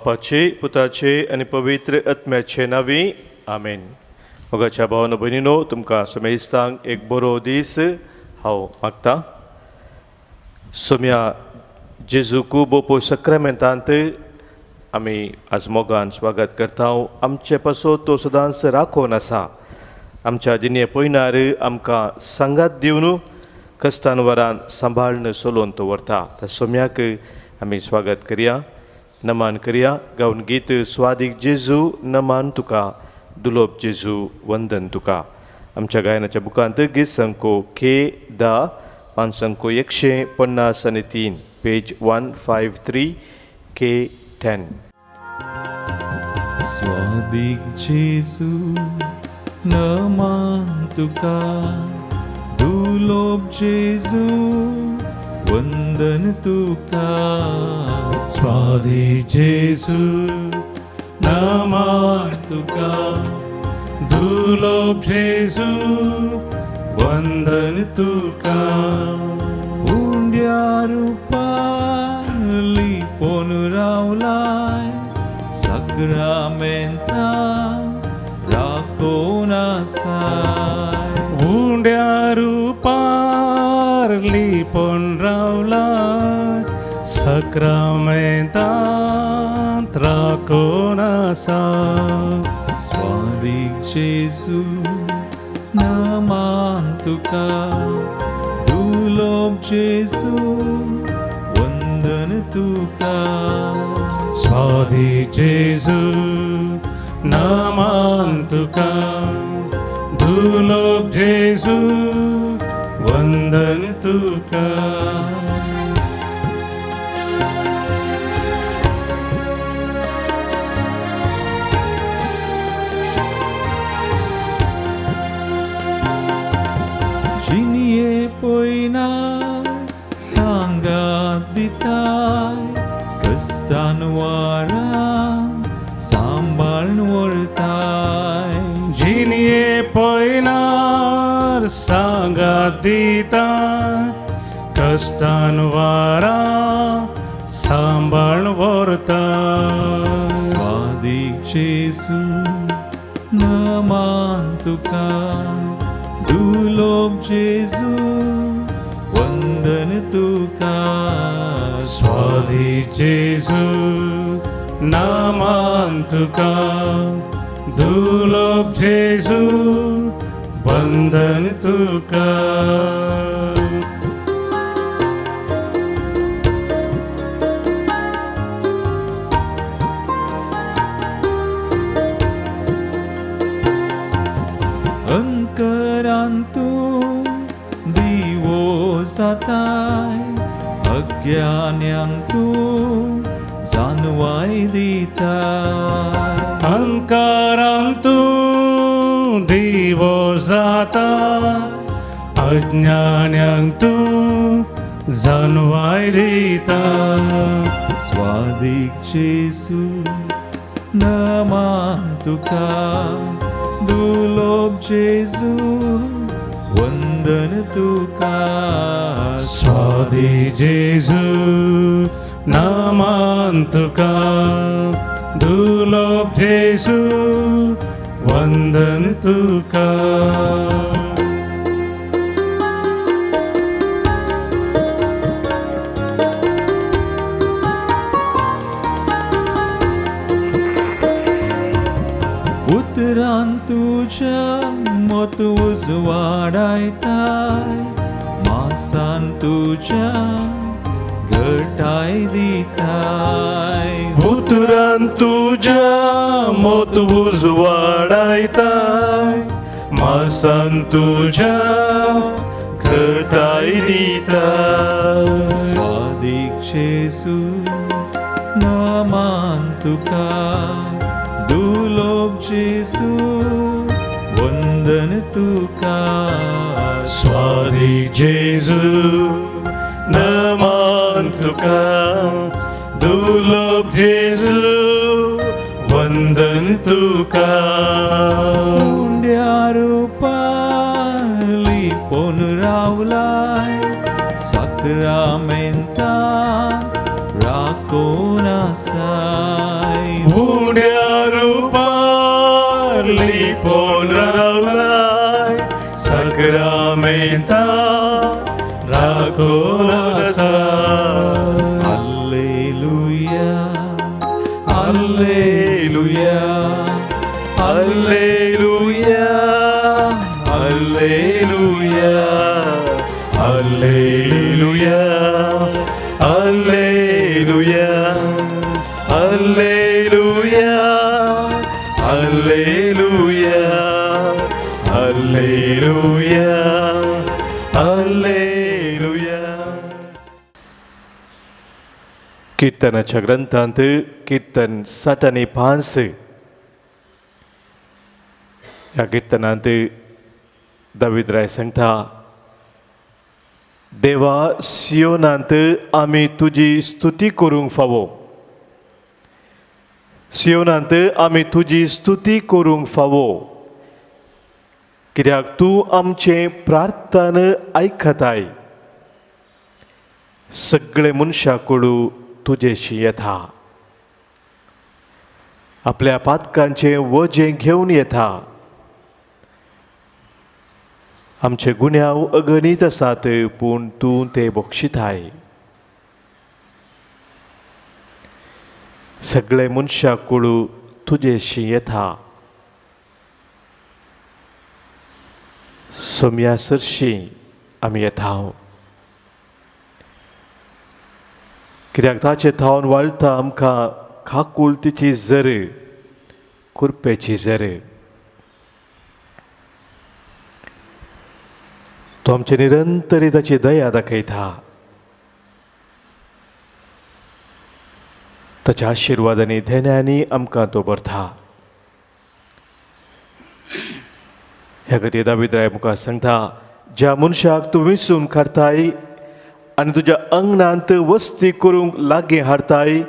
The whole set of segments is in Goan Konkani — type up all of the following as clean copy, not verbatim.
बापाचे, पुताचे आनी पवित्र आत्म्याचे नांवी आमेन. मोगाच्या भावानो भयणीनो, तुमकां सोमेस्तांक एक बरो दीस हांव मागता. सोम्या जेजूकू बोपो सक्रामेंतांत आमी आज मोगान स्वागत करता. आमचे पासत तो सदांच राखोन आसा. आमच्या जिणे पयनार आमकां सांगात दिवन कस्तान वरान सांबाळून चलोवन दवरता. त्या सोम्याक आमी स्वागत करया, नमान करया. गावन गीत स्वादीक जेजू नमान तुका, दुलोब जेजू वंदन तुका. आमच्या गायनाच्या बुकांत गीत संको के 10 पांच संको 153, पेज 153 के 10. स्वादीक जेजू नमान तुका, दुलोब जेजू वंदन तुका. स्वादीक जेजू नमान तुका, दुलोब जेजू वंदन तुका. उंड्या रुपार लिपोन रावलाय, साक्रामेंता राखोन आसाय. उंड्या रुपार लिपोन रावलाय, सक्रामेंतांत राखोन आसा. स्वादीक जेजू नमान तुका, दुलोब जेजू वंदन तुका. स्वादीक जेजू नमान तुका, दुलोब जेजू वंदन तुका. जिणये पयनार सांगात दिताय, कस्तान वारां सांबाळून व्हरताय. जिणये पयनार सांगात दिता, कश्टान वारा सांबाळ व्हरता. स्वादीक जेजू नमान तुका, दुलोब जेजू वंदन तुका. स्वादीक जेजू नमान तुका, दुलोब जेजू वंदन तुका. अंकरांतू दिवो जाताय, अज्ञान्यांक तूं जानवाय दिताय. अंकारांतू दिवो जाता, अज्ञान्यांक तूं जानवाय दिता. स्वादीक जेजू नमान तुका, दुलोब जेजू वंदन तुका. स्वादीक जेजू नमान तुका, दुलोब जेजू वंदन तुका. उतरान तुज्या मत उजवाडायताय, मासान तुज्या घटाय दिताय. उतरान तुज्या मत उजवाडायताय, मासान तुज्या घटाय दिताय. स्वादीक जेजू नमान तुका, दुलोब जेजू वंदन तुका. स्वादीक जेजू नमान तुका, दुलोब जेजू वंदन तुका. उंड्या रुपार लिपोन रावलाय, साक्रामेंता राखोन आसाय. लिपोवन रावलाय साक्रामेंता राखोन आसा. Alleluia, alleluia, alleluia, alleluia, alleluia, alleluia, alleluia, alleluia, alleluia, alleluia. कीर्तनाच्या ग्रंथांत कीर्तन 65 ह्या कीर्तनांत दावीद राय सांगता, देवा सियोनांत आमी तुजी स्तुती करूंक फावो, सियोनांत आमी तुजी स्तुती करूंक फावो, कित्याक तूं आमचें प्रार्थना आयकताय, सगळे मनशां कडू तुजेशी येता, आपल्या पातकांचें वजें घेवन येता. आमचे गुन्यांव अगणीत आसात पूण तूं ते बक्षिताय. सगळे मनशां कडू तुजेशी येता. सोम्या सरशीं आमी येता, कित्याक ताचे थावन वाळटा आमकां काकुळतीची जर, कुरपेची जर. तो आमचे निरंतरी ताची दया दाखयता, ताच्या आशिर्वादांनी धेन्यांनी आमकां तो भरता. ह्या खातीर दावीद राय मुखार सांगता, ज्या मनशाक तूं विसून काडताय आनी तुज्या अंगणांत वस्ती करूंक लागीं हाडताय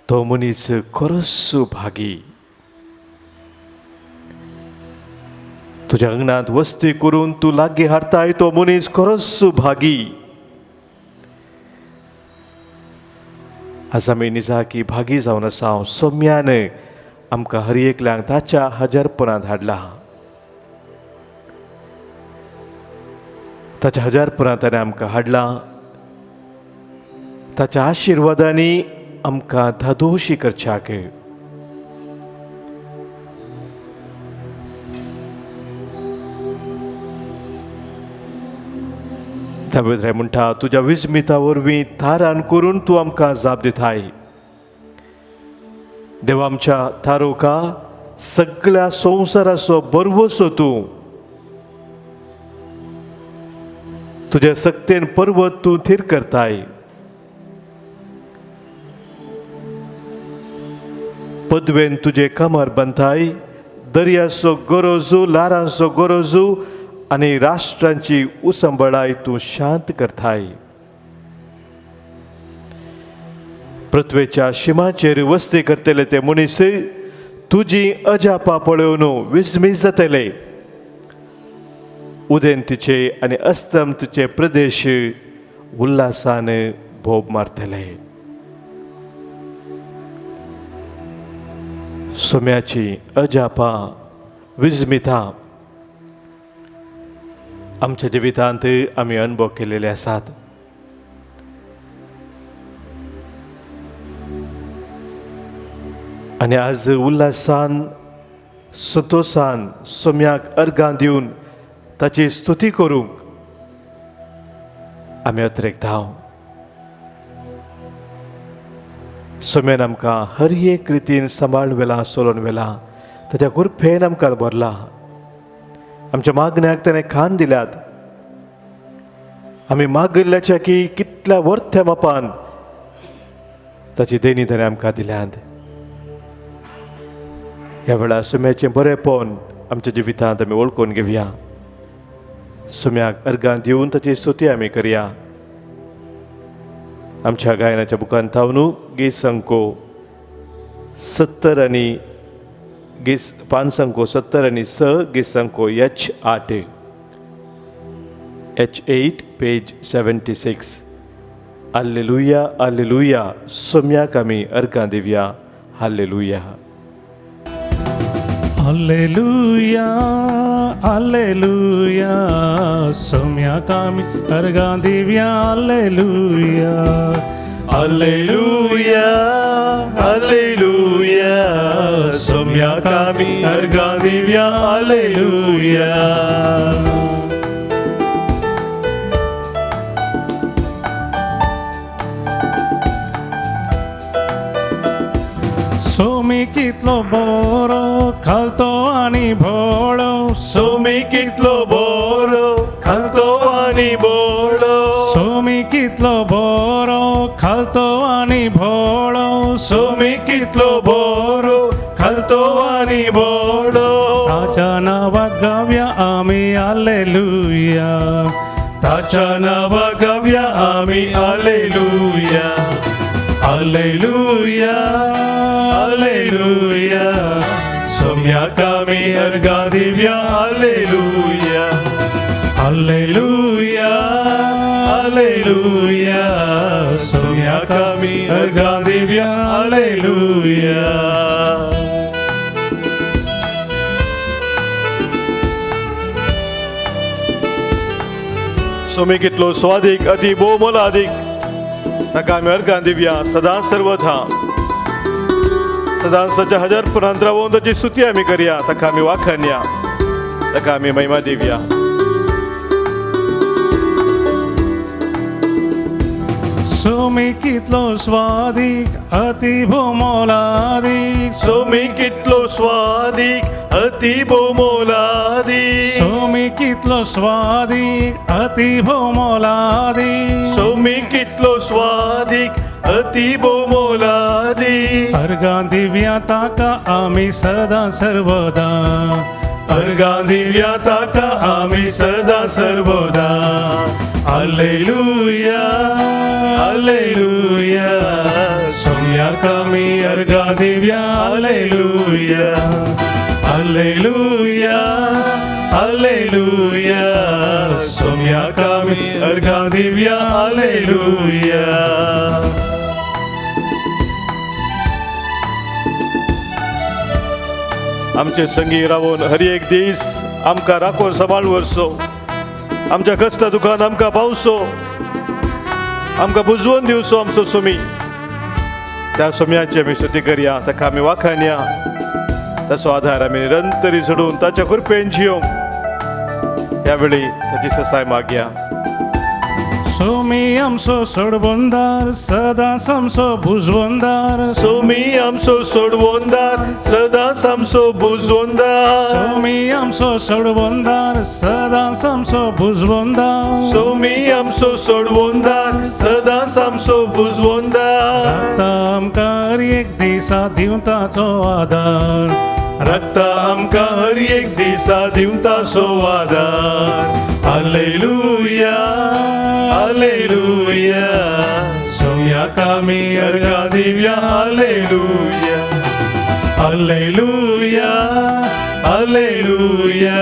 तो मनीस खरोच भागी. तुज्या अंगणांत वस्ती करून तूं लागीं हाडताय तो मनीस खरोच भागी. आज आमी निजाकी भागी जावन आसा. सोम्यान आमकां हर एकल्यांक ताच्या हजारपणांत हाडला, ताच्या हजारपणांत ताणें आमकां हाडला. ताच्या आशिर्वादांनी आमकां धादोशी करच्याक. दावीद राय म्हणटा, तुज्या विस्मिता वरवीं थारान करून तूं आमकां जाप दिताय. देवा आमच्या थारोका सगळ्या संवसाराचो बरवसो तूं, तुज्या सक्तेन पर्वत तूं थीर करताय. पदवेन तुजे कमर बांदताय, दर्याचो गरजू, ल्हारांचो गरजू आनी राष्ट्रांची उसंबळाय तूं शांत करताय. पृथ्वेच्या शिमाचेर वस्ती करतले ते मनीस तुजी अजापा पळोवन विस्मीत जातले. उदेंतीचे आनी अस्तमतीचे प्रदेश उल्हासान भोब मारतले. सोम्याची अजापा विस्मिता आमच्या जिवितांत आमी अनुभव केलेले आसात. आनी आज उल्हासान संतोशान सोम्याक अर्गां दिवन ताची स्तुती करूंक आमी अत्रेकता. सोम्यान आमकां हर एक रितीन सांबाळून व्हेलां, सोलोवन व्हेलां, ताच्या कृपेन आमकां भरला. आमच्या मागण्याक ताणें खाण दिल्यात. आमी मागिल्ल्याच्या की कितल्या वर्थ्या मापान ताची देणी ताणें आमकां दिल्यात. ह्या वेळार सोम्याचें बरेंपण आमच्या जिवितांत आमी वळखून घेवया. सोम्याक अर्गां दिवन ताची स्तुती आमी करया. आमच्या गायनाच्या बुकान थावन गीत संको 70 आनी गीत पान संको 70 आनी 6, गीत संको H8, H8 page 76. Hallelujah, hallelujah. सोम्याक आमी अर्गां दिवया. हालेलुया. हालेलुया हालेलुया सोम्याक आमी अर्गां दिवया हालेलुया. हालेलुया हालेलुया सोम्याक आमी अर्गां दिवया हालेलुया. सोमी कितलो बरो खालतो आनी भोळो. सोमी कितलो बरो खालतो आनी बोळो. सोमी कितलो बरो खालतो आनी भोळो. सोमी कितलो बरो खालतो आनी बोळो. ताच्या नांवाक गावया आमी हालेलुया. ताच्या नांवा गावया आमी हालेलुया. हालेलुया हालेलुया सोम्याक आमी अर्गां दिवया हालेलुया. हालेलुया हालेलुया सोम्याक आमी अर्गां दिवया हालेलुया. सोमी कितलो स्वादीक अति भोव मोलादीक ताका आमी अर्गां दिवया सदां सर्वथा. सदांच ताच्या हजार पुरांत रावोन ताची स्तुती आमी करया, ताका आमी वाखाणया, ताका आमी महिमा दिवया. सोमी कितलो स्वादीक अति भोव मोलादीक. सोमी कितलो स्वादीक अति भोव मोलादीक. सोमी कितलो स्वादीक अति भोव मोलादीक. सोमी कितलो स्वादीक अति भोव मोलादीक. अर्गां दिवया ताका आमी सदां सर्वदा. अर्गां दिवया ताका आमी सदां सर्वदा. हालेलुया हालेलुया सोम्याक आमी अर्गां दिवया हालेलुया. हालेलुया हालेलुया सोम्याक आमी अर्गां दिवया हालेलुया. आमचे संगी रावून हर एक दीस आमकां राखून सांबाळ व्हरचो, आमच्या कश्टा दुखान आमकां पावसो, आमकां बुजवून दिवचो आमचो सोमी. त्या सोम्याची आमी स्तुती करया, ताका आमी वाखाणया, ताचो आधार आमी निरंतरी सोडून ताच्या कृपेन जियोंक ह्या वेळी ताची ससाय मागया. सोमी आमचो सोडवंदार सदांच आमचो बुजवंदार. सोमी आमचो सोडवंदार सदांच आमचो बुजवंदार. सोमी आमचो सोडवंदार सदांच आमचो बुजवंदार. सोमी आमचो सोडवंदार सदांच आमचो बुजवंदार. राखता आमकां हर एक दिसा दिवताचो आदार. राखता आमकां हर एक दिसा दिवताचो आदार. हालेलुया हालेलुया सोम्याक आमी अर्गां दिवया हालेलुया. हालेलुया हालेलुया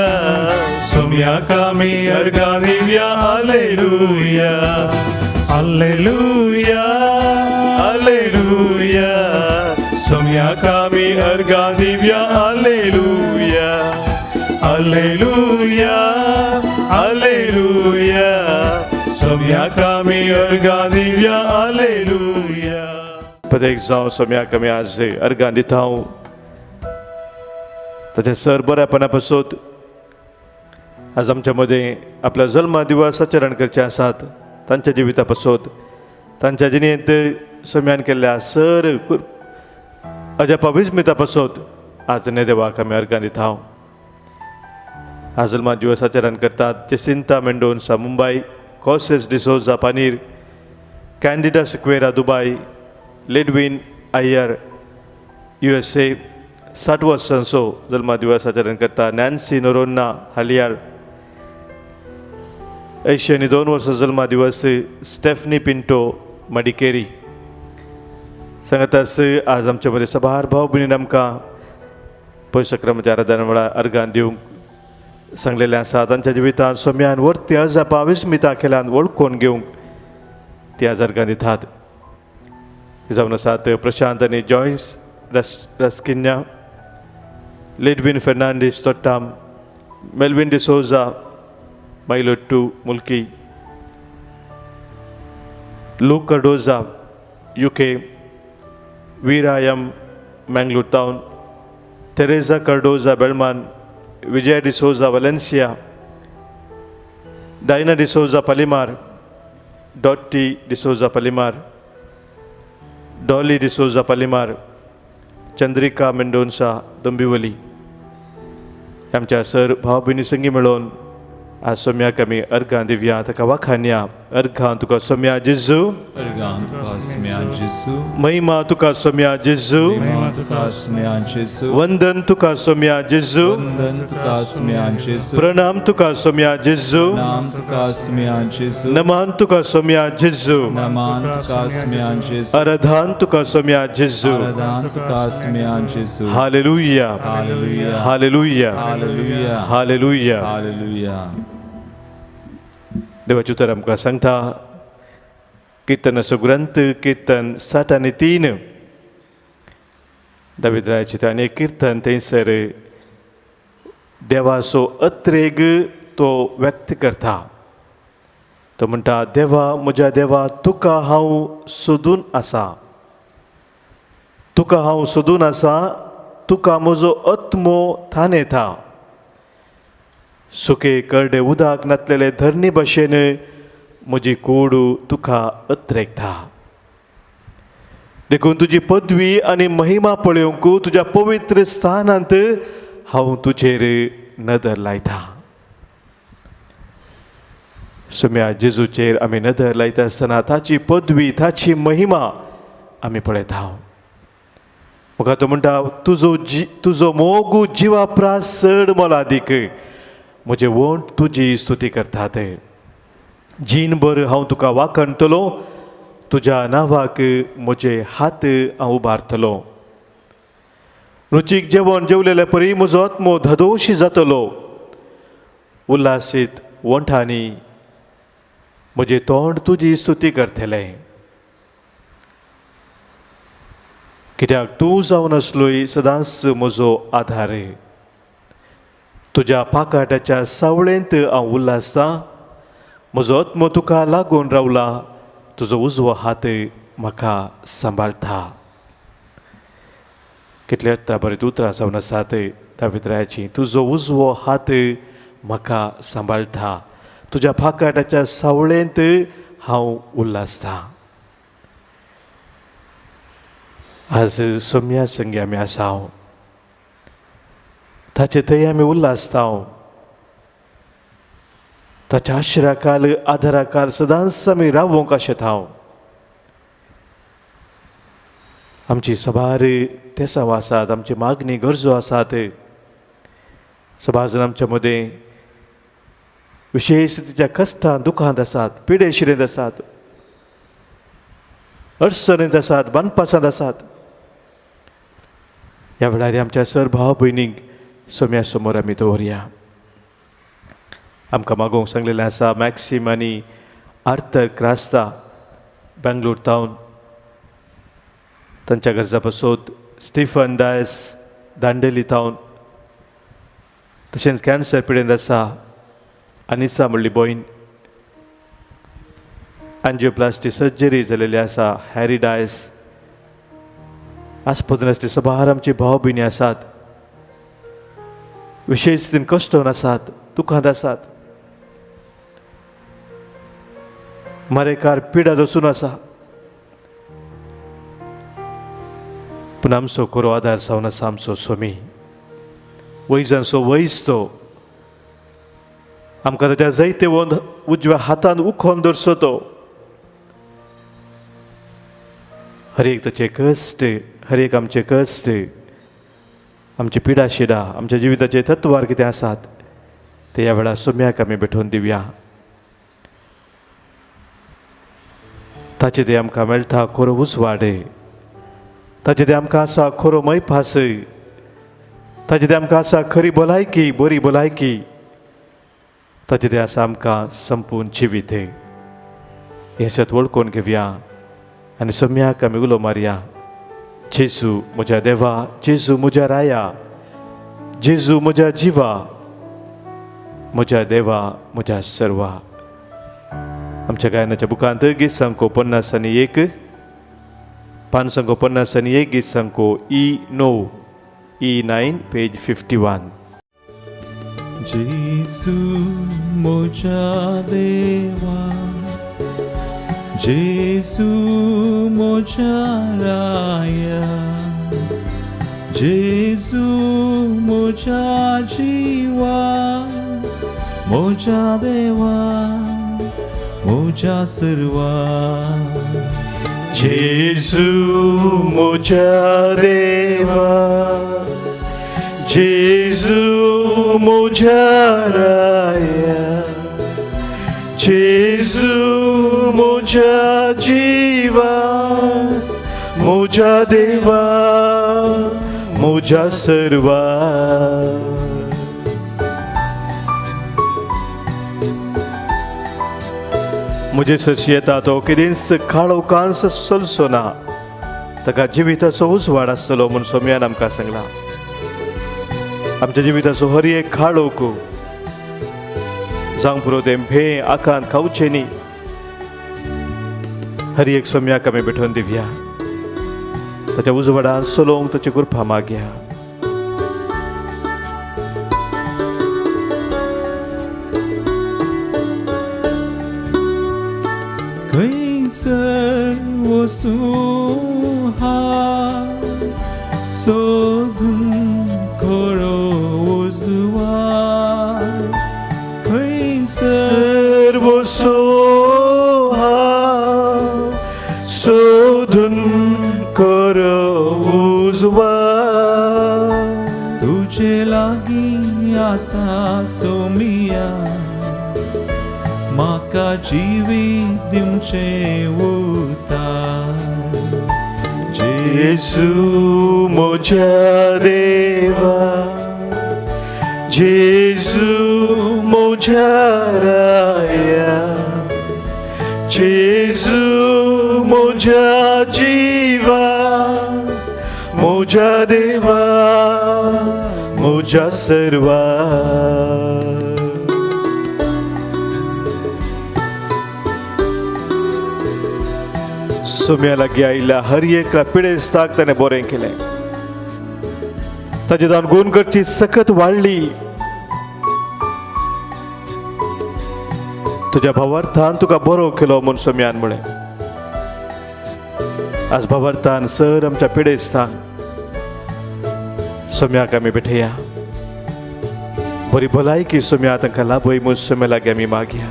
सोम्याक आमी अर्गां दिवया हालेलुया. हालेलुया हालेलुया सोम्याक आमी अर्गां दिवया हालेलुया. हालेलुया हालेलुया सोम्याक आमी अर्गां दिवया हालेलुया. प्रत्येक जावं सोम्याक आमी आज अर्गां दिता. ताच्या सर बऱ्यापणा पासत आज आमच्या मदें आपल्या जल्मा दिवस आचरण करचे आसात तांच्या जिविता पासत तांच्या जिणेंत सोम्यान केल्ल्या सर अजापा विस्मिता पासत आज ने देवाक आमी अर्गां दिता. आज जल्मा दिवस आचरण करतात Jacinta Mendonca Mumbai, Causes D'Souza Panir, Candida Sequeira Dubai, Ledwin Iyer USA. 60 वर्सांचो जल्मा दिवस आचरण करता नॅन्सी नोरोन्ना हालियाळ. 82 वर्सां जल्मा दिवस स्टेफनी पिंटो मडिकेरी. सांगतास आज आमच्या मदें सभार भाव भयणीन आमकां पयसक्रमाच्या आराधना वेळार अर्गां दिवंक सांगलेलें आसा. तांच्या जिवितांत सोम्यान वर्ती अजापां विस्मितां केल्यान वळखून घेवंक ती आज अर्गां दितात. जावन आसात प्रशांत आनी जॉयन्स रस्किन्या, Ledwin Fernandes Thottam, Melvin D'Souza Mailottu Mulki, Luke Cardoza UK, Veera M Mangalore town, Teresa Cardoza Belman, Vijaya D'Souza Valencia, Diana D'Souza Palimar, Dotty D'Souza Palimar, Dolly D'Souza Palimar, Chandrika Mendonca Dombivli. आमच्या सर भाव भयणी संगी मेळोवन आज सोम्याक आमी अर्घां दिवया, ताका वाखाणया. अर्घां तुका सोम्या जेजू, अर्घां तुका सोम्या जेजू, महिमा तुका सोम्या जेजू, महिमा तुका सोम्या जेजू, वंदन तुका सोम्या जेजू, वंदन तुका सोम्या जेजू, प्रणाम तुका सोम्या जेजू, प्रणाम तुका सोम्या जेजू, नमान तुका सोम्या जेजू, नमान तुका सोम्या जेजू, आराधन तुका सोम्या जेजू, आराधन तुका सोम्या जेजू. Hallelujah, hallelujah, hallelujah, hallelujah, hallelujah, hallelujah. देवाचें उतर आमकां सांगता, किर्तनाचो ग्रंथ किर्तन 63, दावीद रायाचें आनी एक किर्तन, थंयसर देवाचो अत्रेग तो व्यक्त करता. तो म्हणटा, देवा म्हज्या देवा, तुका हांव सोदून आसा, तुका हांव सोदून आसा, तुका म्हजो आत्मो थानेता. सुके करडे उदक नातलेले धरणी भशेन म्हजी कूड तुका अत्रेकता. देखून तुजी पदवी आनी महिमा पळोवंक तुज्या पवित्र स्थानांत हांव तुजेर नदर लायता. सोम्या जेजूचेर आमी नदर लायता आसतना ताची पदवी, ताची महिमा आमी पळयता. म्हाका तो म्हणटा, तुजो मोग जिवा प्रास चड मोलादीक, म्हजे वोंठ तुजी स्तुती करतात. जीणभर हांव तुका वाखणतलो, तुज्या नांवाक म्हजे हात हांव उबारतलो. रुचीक जेवण जेवलेले परी म्हजो आत्मो धदोशी जातलो. उल्हासीत वोंठांनी म्हजें तोंड तुजी स्तुती करतलें. कित्याक तूं जावन आसलोय सदांच म्हजो आधार. तुज्या पाकाट्याच्या सावळेंत हांव उल्हासता, म्हजो आत्मो तुका लागून रावला, तुजो उजवो हात म्हाका सांबाळटा. कितले अर्था बरें उतरां जावन आसात दावीद रायाचीं, तुजो उजवो हात म्हाका सांबाळटा, तुज्या पाकाट्याच्या सावळेंत हांव उल्हासता. आज सोम्या संगी आमी आसा, ताचे थंय आमी उल्हासता. ताच्या आश्राकाल आधाराकाल सदांच आमी रावोंक आशेता. आमची सबार तेसांव आसात, आमची मागणी गरजो आसात. सबार जाण आमच्या मदें विशेश तिच्या कश्टां दुखांत आसात, पिडेशिरेंत आसात, अडचणींत आसात, बांदपासांत आसात. ह्या वेळार आमच्या सर भाव भयणींक सोम्या समोर आमी दवरया. आमकां मागोवंक सांगलेलें आसा मॅक्सीम आनी आर्थर क्रास्ता बेंगलोर टावन, तांच्या गरजा पासत स्टिफन डायस दांडेली टावन, तशेंच कॅन्सर पिडेंत आसा अनिसा म्हणली भयण, एन्जियोप्लास्टी सर्जरी जालेली आसा हॅरी डायस. आस्पदन आसली सबार आमची भाव भयणी आसात, विशेश तीन कश्टोन आसात, दुखांत आसात, मारेकार पिडा दसून आसा. पूण आमचो खरो आदार जावन आसा आमचो स्वामी, वैजांचो वैज. तो आमकां ताच्या जैते वंद उजव्या हातान उखोन दरसो. तो हर एक ताचे कश्ट, हर एक आमचे कश्ट, आमची पिडा शिडा, आमच्या जिविताचे तत्वार कितें आसात ते ह्या वेळार सोम्याक आमी भेटोवन दिवया. ताचे ते आमकां मेळटा खरो उजवाड, ताचे ते आमकां आसा खरो मैपास, ताचे ते आमकां आसा खरी भलायकी, बरी भलायकी, ताचे ते आसा आमकां संपूर्ण जिवीत. हें सत वळखून घेवया आनी सोम्याक आमी उलो मारया, जेजू म्हज्या देवा, जेजू म्हज्या राया, जेजू म्हज्या जिवा, म्हज्या देवा, म्हज्या सर्वा. आमच्या गायनाच्या बुकांत गीत सांको 51, पान सांको 51, गीत सांको E9, E9, page 51. जेजू म्हज्या देवा, जेजू म्हज्या राया, जेजू म्हज्या जिवा, म्हज्या देवा, म्हज्या सर्वा. जेजू म्हज्या देवा, जेजू म्हज्या राया, जेजू म्हज्या जिवा, म्हज्या देवा, म्हज्या सर्वा. म्हजे सरशी येता तो केदींच काळोखांत चलचो ना, ताका जिविताचो उजवाड आसतलो म्हूण सोम्यान आमकां सांगला. आमच्या जिविताचो हर एक काळोख जावंक पुरो तें भें आकांत खावचें न्ही. हर एक सोम्याक आमी भेटोवन दिवया, ताच्या उजवाडान चलोवंक ताची कृपा मागया. खंयसर वचूं हांव सोदून खरो उजवाड, खंयसर वचूं हांव सोदून खरो उजवाड, तुजे लागीं आसा सोमिया, म्हाका जिवीत दिवचें उरता. जेजू म्हज्या देवा, जेजू म्हज्या राया, जेजू म्हज्या जिवा, म्हज्या देवा, म्हज्या सर्वा. सोम्या लागीं आयिल्ल्या हर एकल्या पिडेस्ताक ताणें बरें केलें. ताचे जावन गुण करची सकत वाडली. तुज्या भावार्थान तुका बरो केलो म्हूण सोम्यान म्हळें. आज भावार्थान सर आमच्या पिडेस्तांक सोम्याक आमी भेटया. बरी भलायकी सोम्या तांकां लाभय म्हूण सोम्या लागीं आमी मागया.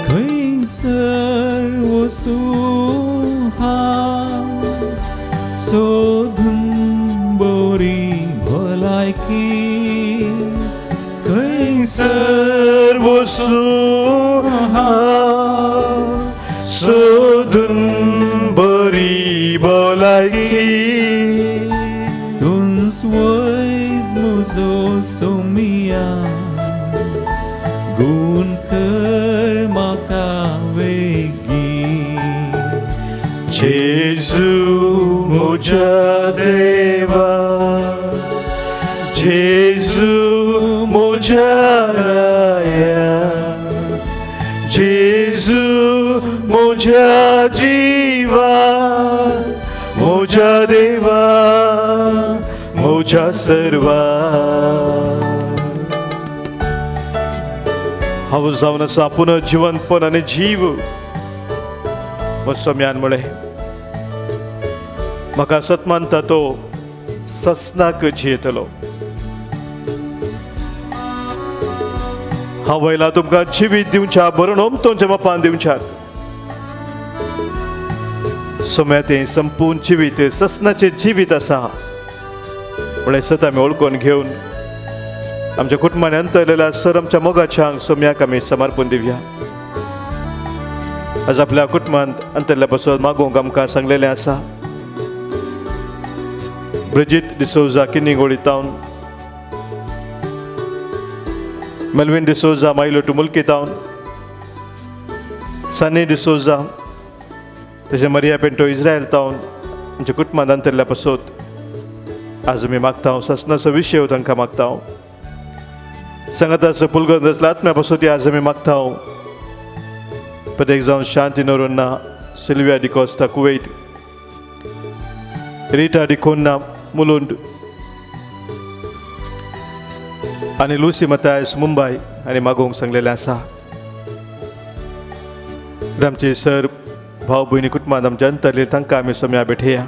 खंयसर वचूं हांव सोदून बरी भलायकी, खंयसर वचूं हांव सोदून बरी भलायकी, तूंच वयज म्हजो सोमिया, गुण कर म्हाका वेगीं. जेजू म्हज्या देवा, जेजू म्हज्या राया, जेजू म्हज्या जिवा, म्हज्या देवा, म्हज्या सर्वा. हांव जावन आसा पुनः जिवंतपण आनी जीव. सोम्यान म्हळें, म्हाका सत मानता तो ससनाक जियेतलो. हांव वयला तुमकां जिवीत दिवच्या बरोवन ओमतोंच्या मपान दिवच्याक. सोम्या तें संपूर्ण जिवीत ससनाचें जिवीत आसा म्हळें सत आमी वळखून घेवन आमच्या कुटुंबान अंतरलेल्या सर आमच्या मोगाच्या सोम्याक आमी समर्पण दिवया. आज आपल्या कुटुंबांत अंतरल्या पासून मागूंक आमकां सांगलेलें आसा. Bridget D'Souza Kinnigoli तावन, Melvin D'Souza मायलो two मुल्की तावन, सनी डिसोजा, तशें मरिया पेंटो इस्रायल तावन आमच्या कुटुंबांत अंतरल्या पासत आज आमी मागता. सासणाचो विशय तांकां मागता. सांगाताचो पुलगंजातल्या आत्म्या पासत आज आमी मागता. प्रत्येक जावन Shanti Noronha, Sylvia D'Costa Kuwait, Rita D'Cunha Mulund आनी लुसी मतायस मुंबय आनी मागोवंक सांगलेलें आसा. आमचे सर भाव भयणी कुटुंबांत आमच्या अंतरले तांकां आमी सोम्या भेटया.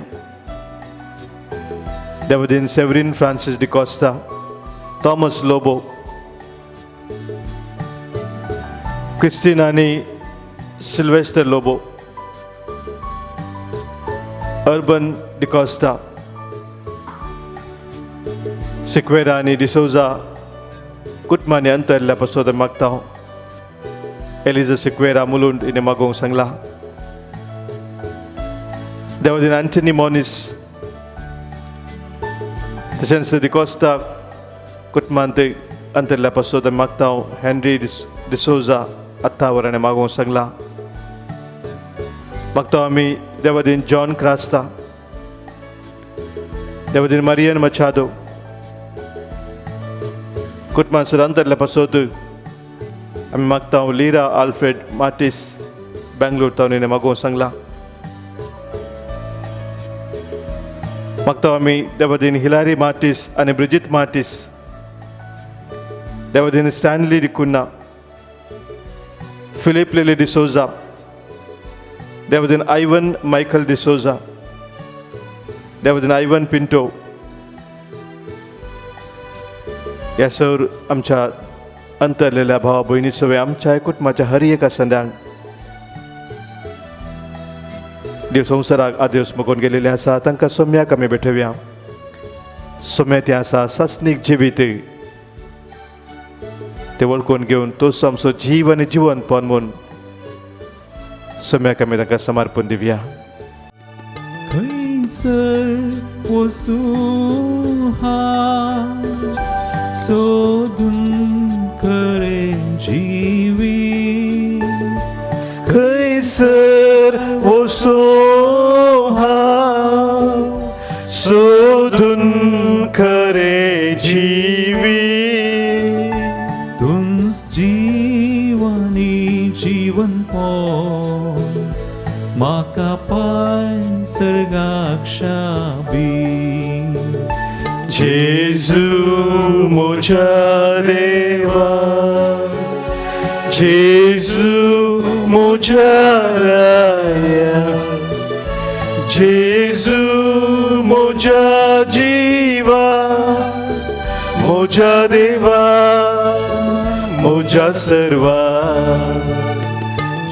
देवदीन Severin Francis D'Costa, Thomas Lobo, Christine आनी सिल्वेस्टर लोबो, अर्बन डिकॉस्टा, सिक्वेरा आनी डिसोजा कुटुंबांनी अंतरल्या पासत मागता. एलिजा सिक्वेरा मुलुंड हिणें मागोवंक सांगला. देवदीन अँटनी मोनीस तशेंच डिकॉस्टा कुटुंबांत अंतरल्या पासत मागता. हेनरी डिसोजा आत्तावर हाणें मागोवंक सांगला. मागता आमी देवादीन जॉन क्रास्ता, देवादीन मारियन मचादो कुटुंबांत सर अंतरल्या पासत आमी मागता. लिरा आल्फ्रेड मार्टीस बेंगलोर तावन हिणें मागोवंक सांगला. मागता आमी देवादीन हिलारी मार्टीस आनी ब्रिजीत मार्टीस, देवादीन Stanley D'Cunha, Philip Lily D'Souza, देवादीन आयवन मायकल डिसोजा, देवादीन आयवन पिंटो ह्या सर आमच्या अंतरलेल्या भावा भयणी सगळे आमच्या कुटुंबाच्या हर एका संद्यांक देव संवसाराक आदेस मगोवन गेलेले आसा तांकां सोम्याक आमी भेटोवया. सोम्या तें आसा सासणीक जिवीत ते वळखून घेवन तोच आमचो जीव आनी जिवनपण म्हूण सोम्याक आमी तांकां समर्पण दिवया. खंयसर वचूं हांव सोदून खरें जिवीत, खंयसर वचूं हांव सोदून खरें जिवीत, तूंच जिवानी जिवनपण म्हाका पाय सर्गाक शाबी. जेजू म्हज्या देवा, जेजू म्हज्या राया, जेजू म्हज्या जिवा, म्हज्या देवा, म्हज्या सर्वा,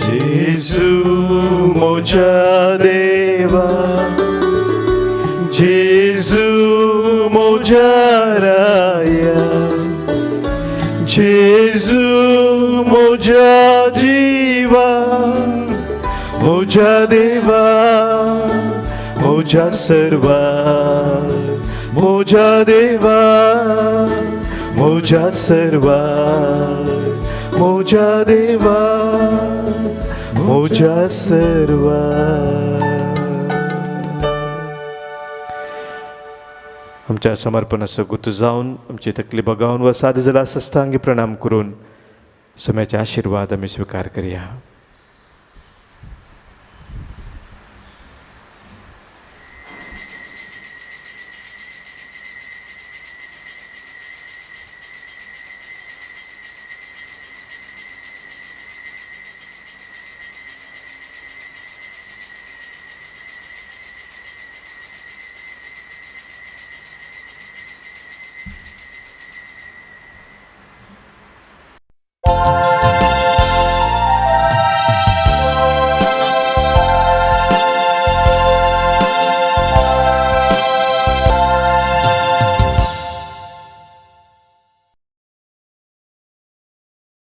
जेजू म्हज्या देवा, जेजू म्हज्या राया, जेजू म्हज्या जिवा, म्हज्या देवा, म्हज्या सर्वा, म्हज्या देवा, म्हज्या सर्वा, म्हज्या देवा, म्हज्या सर्वा. आमच्या समर्पणाचो गुत जावन आमची तकली बगावन व साद जला सस्तांगी प्रणाम करून सोम्याचे आशिर्वाद आमी स्विकार करया.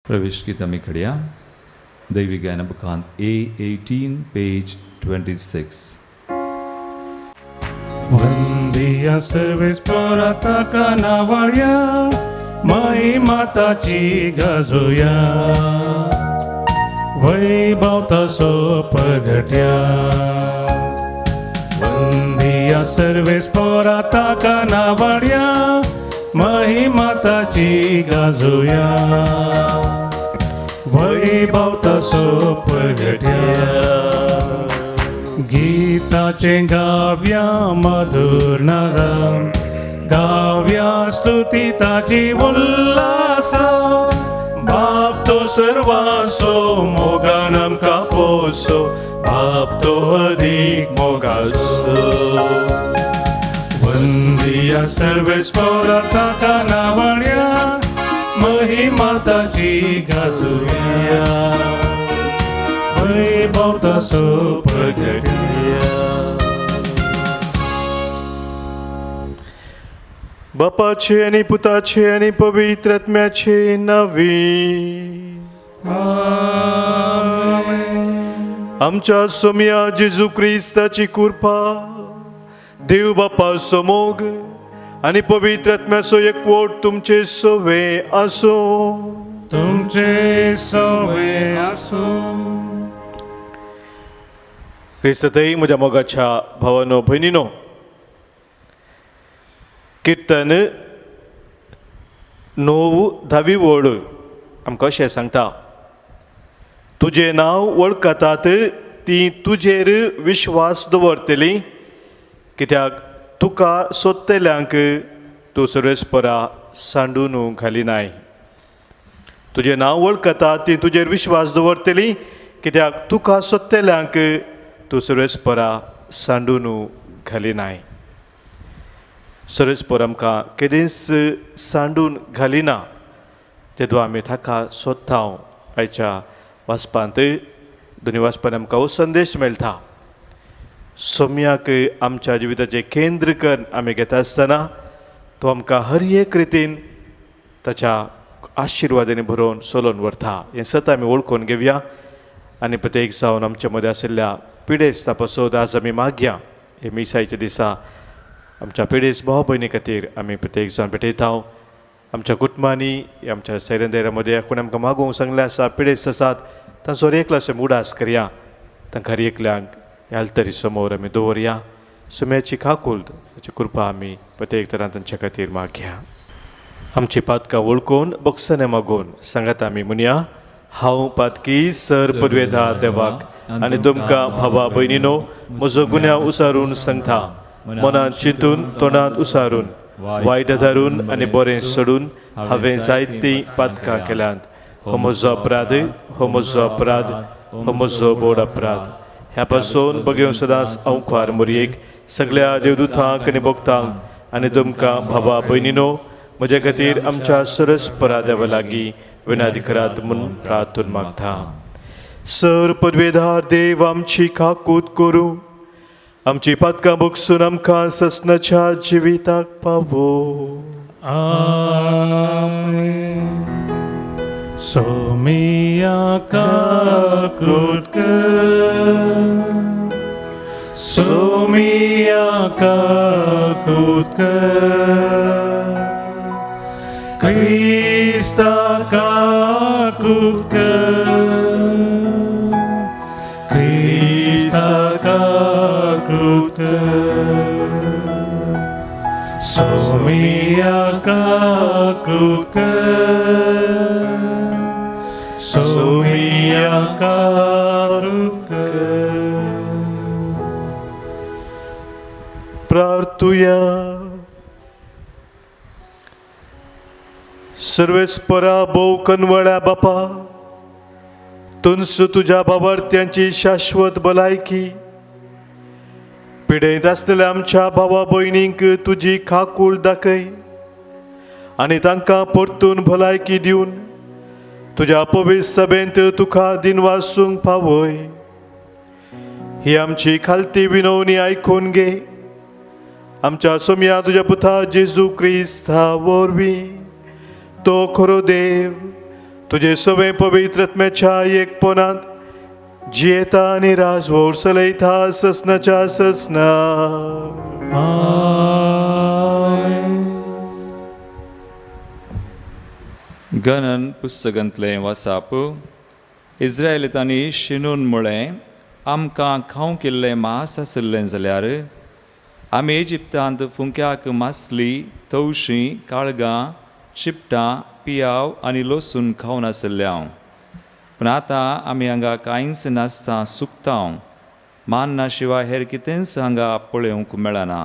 प्रवेश गीत आमी खड्या दैवी गायना बुकांत A18 page 26. वंदिया सर्वेस्पोरा ताका नावाळ्या महिमा ताची गाजोया वैभव तसो प्रगट्या. सर्वेस पोरा ताका नावाड्या महिमा ताची गाजोया वैभव तसो प्रगट्या गीताचे गाव्या मधुर नादा गाव्या स्तुती ताची उल्हासा बाप तो सर्वांसो मोगान आमकां पोसो बाप तो अदीक मोगासो वंदिया सर्वेस पोरा ताका नावाड्या महिमा ताची गाजुया वैभव तसो प्रगट्या. बापाचे आनी पुताचे आनी पवित्र आत्म्याचे नांवी. आमच्या सोम्या जेजू क्रिस्ताची कृपा, देव बापाचो मोग आनी पवित्र आत्म्याचो एकवट तुमचे सवे आसूं. तुमचे सवे आसूं. क्रिस्ततई म्हज्या मोगाच्या भावानो भयणीनो, किर्तन 9 धावी वळ आमकां अशें सांगता, तुजें नांव वळखतात ती तुजेर विश्वास दवरतली, कित्याक तुका सोदतल्यांक तूं सर्वेस्परा सांडून घालिनाय. तुजें नांव वळखतात ती तुजेर विश्वास दवरतली, कित्याक तुका सोदतल्यांक तूं सर्वेस्परा सांडून घालिनाय. सर्वेस्पर आमकां केदींच सांडून घालिना, तेदो आमी ताका सोदता. आयच्या वाचपांत दोनी वाचपान आमकां हो संदेश मेळटा. सोम्याक आमच्या जिविताचें केंद्र कर आमी घेता आसतना तो आमकां हर एक रितीन ताच्या आशिर्वादांनी भरोवन सोलोवन व्हरता. हें सत आमी वळखून घेवया आनी प्रत्येक जावन आमच्या मदें आशिल्ल्या पिडेस्ता पासत आज आमी मागया. हे मिसायच्या दिसा आमच्या पिडेस्त भाव भयणी खातीर आमी प्रत्येक जावन भेटयता. आमच्या कुटुंबांनी आमच्या सैरंदैरा मदें कोण आमकां मागूंक सांगलें आसा, पिडेस्त आसात, तांचो एकलो उडास करया. तांकां हर एकल्यांक ह्या अल्तरी समोर आमी दवरया. सुम्याची काकूल ताची कृपा आमी प्रत्येक तरान तांच्या खातीर मागया. आमची पातकां वळखून बक्षाने मागून सांगात आमी म्हणया, हांव पातकी सर पदवेधा देवाक आनी तुमकां भावा भयणीनो म्हजो गुन्यांव उसारून सांगता. मनांत चिंतून तोंडांत उसारून वायट धारून आनी बरें सोडून हांवें जायतीं पातकां केल्यांत. हो म्हजो अपराध, हो म्हजो अपराध, हो म्हजो बोड अपराध. ह्या पासून बगेवन सदांच हांव खुवार मोरयेक सगळ्या देवदूतांक आनी भक्तांक आनी तुमकां भावा भयणीनो म्हज्या खातीर आमच्या सरस परादेवा लागीं विनादी करात म्हूण प्रार्थून मागता. सर पदवेधार देव आमची काकूत करूं, आमची पातकां भोगसून आमकां ससनाच्या जिविताक पावो. आमेन. सोमिया काकूत कर, सोमिया काकूत कर, क्रिस्ता काकूत कर, क्रिस्ता काकूत कर, सोमिया काकूत कर, सोमिया काकूत कर. प्रार्थुया. सर्वेस्परा भोव कनवळ्या बापा, तुंस तुज्या बाबार्थ्यांची शाश्वत भलायकी पिडेंत आसलेल्या आमच्या भावा भयणींक तुजी काकूळ दाखय आनी तांकां परतून भलायकी दिवन तुज्या पवित्र सभेंत तुका दिनवासूंक पावय. ही आमची खालती विनवणी आयकून घे. आमच्या सोम्या तुज्या पुता जेजू क्रिस्ता वरवीं, तो खरो देव तुजे सगळे पवित्र आत्म्याच्या एकपणांत जियेता आनी राजवोर चलयता ससनाच्या ससना. गणन पुस्तकांतलें वासाप. इस्रायलितांनी शिनून म्हळें, आमकां खावंक इल्लें मांस आशिल्लें जाल्यार आमी इजिप्तांत फुंक्याक मासली, तवशीं, काळगां, चिपटां, पियाव आनी लसूण खावन आशिल्ले. पूण आतां आमी हांगा कांयच नासता सुकता. मान्ना शिवाय हेर कितेंच हांगा पळोवंक मेळना.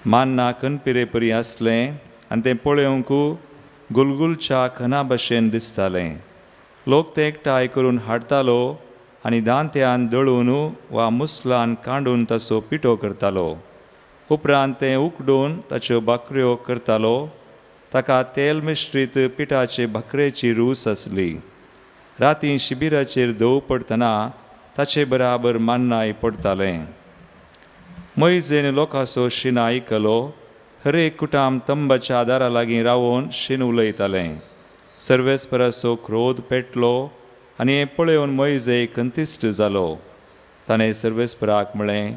मान्ना कनपिरे परी आसलें आनी तें पळोवंक गुलगुलच्या खना भशेन दिसतालें. लोक तें एकठांय करून हाडटालो आनी दांत्यान दळून वा मुसलान कांडून ताचो पिठो करतालो. उपरांत तें उकडून ताच्यो भाकऱ्यो करतालो. ताका तेल मिश्रीत पिठाचे भाकरेची रूच आसली. राती शिबिराचेर धोव पडटना ताचे बराबर मान्नाय पडटालें. मोयजेन लोकांचो शीण आयकलो. हर एक कुटाम तंबाच्या आदारा लागीं रावन शीण उलयतालें. सर्वेस्पराचो क्रोध पेटलो आनी हें पळोवन मोयजे खंतिश्ट जालो. ताणें सर्वेस्पराक म्हळें,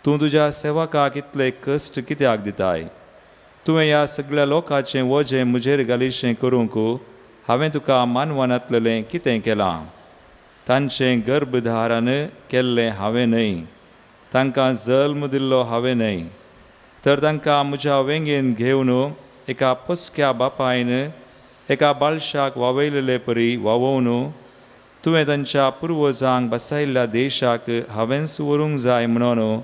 तूं तुज्या सेवकाक इतले कश्ट कित्याक दिताय? तुवें ह्या सगळ्या लोकांचें वजें म्हजेर घालिशें करूंक हांवें तुका मानवनातलेलें कितें केलां? तांचें गर्भधारण केल्लें हांवें न्हय, तांकां जल्म दिल्लो हांवें न्हय, तर तांकां म्हज्या वेंगेन घेवन एका पोसक्या बापायन एका बाळशाक वावयलेले परी वावोवन तुवें तांच्या पुर्वजांक बसायल्ल्या देशाक हांवेंच व्हरूंक जाय म्हणून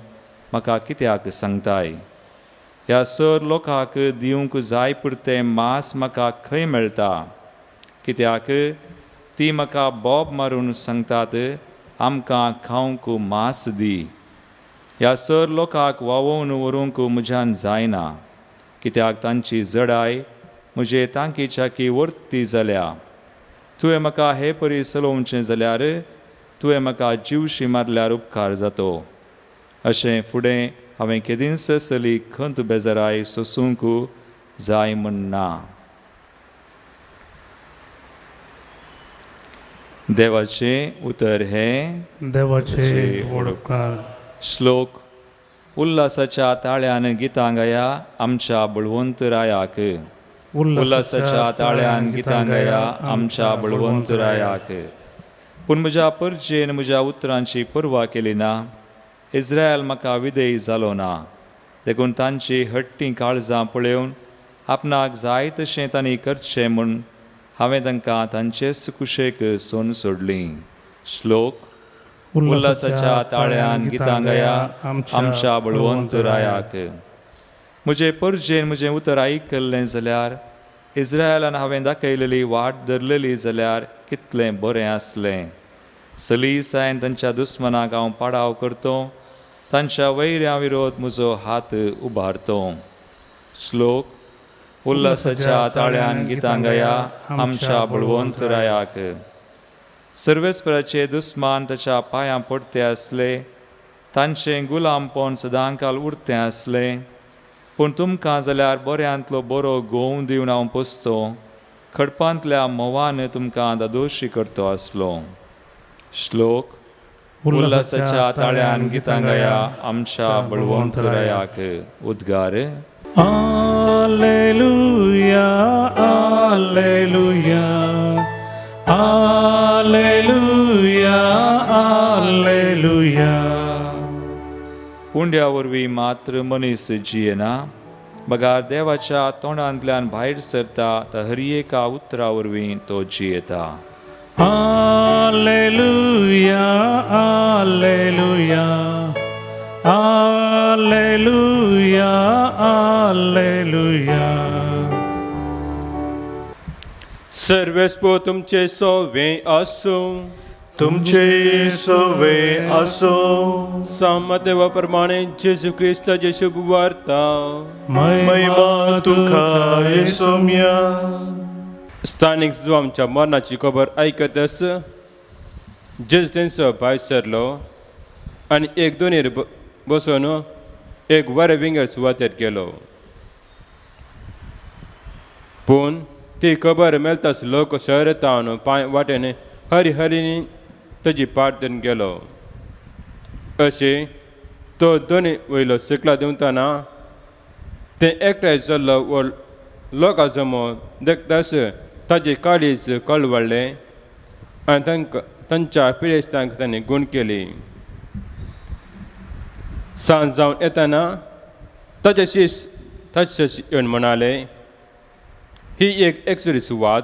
म्हाका कित्याक सांगताय? ह्या सर लोकांक दिवंक जाय पुरतें मांस म्हाका खंय मेळटा? कित्याक ती म्हाका बोब मारून सांगतात, आमकां खावंक मांस दी. ह्या सर लोकांक वावोवन व्हरूंक म्हज्यान जायना, कित्याक तांची जडाय म्हजे तांकीच्याकी वर्ती जाल्या. तुवें म्हाका हे परी चलोवचें जाल्यार तुवें म्हाका जिवशी मारल्यार उपकार जातो. अशें फुडें हांवें केदींच असली खंत बेजाराय सोसूंक जाय म्हण ना. देवाचें उतर हें देवाचें व्हड उपकार. श्लोक. उल्हासाच्या ताळ्यान गितां गाया आमच्या बळवंत रायाक. उल्हासाच्या ताळ्यान गितां गाया आमच्या बळवंत रायाक. पूण म्हज्या परजेन म्हज्या उतरांची पर्वा केली ना. इस्रायल म्हाका विधेय जालो ना. देखून तांची हट्टी काळजां पळोवन आपणाक जाय तशें तांणी करचें म्हूण हांवें तांकां तांचेच कुशेक सोन सोडली. श्लोक. उल्हासाच्या ताळ्यान गितां गाया आमच्या बळवंत रायाक. म्हजे परजेन म्हजें उतर आयकल्लें जाल्यार, इस्रायलान हांवें दाखयलेली वाट धरलेली जाल्यार कितलें बरें आसलें. सलीसायन तांच्या दुस्मनाक हांव पाडाव करतो, तांच्या वैऱ्यां विरोध म्हजो हात उबारतो. श्लोक. उल्हासाच्या ताळ्यान गितां गाया आमच्या बळवंत रायाक. सर्वेस्पराचे दुस्मान ताच्या पांयां पडते आसले, तांचें गुलामपण सदांकाल उरतें आसलें. पूण तुमकां जाल्यार बऱ्यांतलो बरो गोंव दिवन हांव पोसतो, खडपांतल्या म्होंवान तुमकां दादोशी करतो आसलो. श्लोक. उल्हासाच्या ताळ्यान गितां गाया आमच्या बळवंत रायाक. उद्गार. Alleluia, alleluia, alleluia, alleluia. उंड्या वरवीं मात्र मनीस जियेना, बगार देवाच्या तोंडांतल्यान भायर सरता तर हर एका उतरा वरवीं तो जियेता. Alleluia, alleluia, alleluia, alleluia. सर्वेस्पो तुमचे सोवे आसूं. तुमचे सोवे आसूं. सामदेवा प्रमाणे जेजू क्रिस्ताची शुभ वार्ता. महिमा तुका येसोम्या. स्थानीक जो आमच्या मरणाची खबर आयकतच जेजू तेंचो भायर सरलो आनी एक दोनीर बसून एक बरे विंगड सुवातेर गेलो. पूण ती खबर मेळटाच लोक शहरांत पांय वाटेन हरिहरीनी ताजी पाट धरून गेलो. अशें तो दोनी वयलो सकला देंवतना तें एकठांय जाल्लो व्हड लोकां जमो देखताच ताजें काळीज कळवळ्ळें आनी तांकां तांच्या पिडेस्तांक तांणी गूण केली. सांज जावन येतना ताचे शीश येवन म्हणाले, ही एक एकसुरी सुवात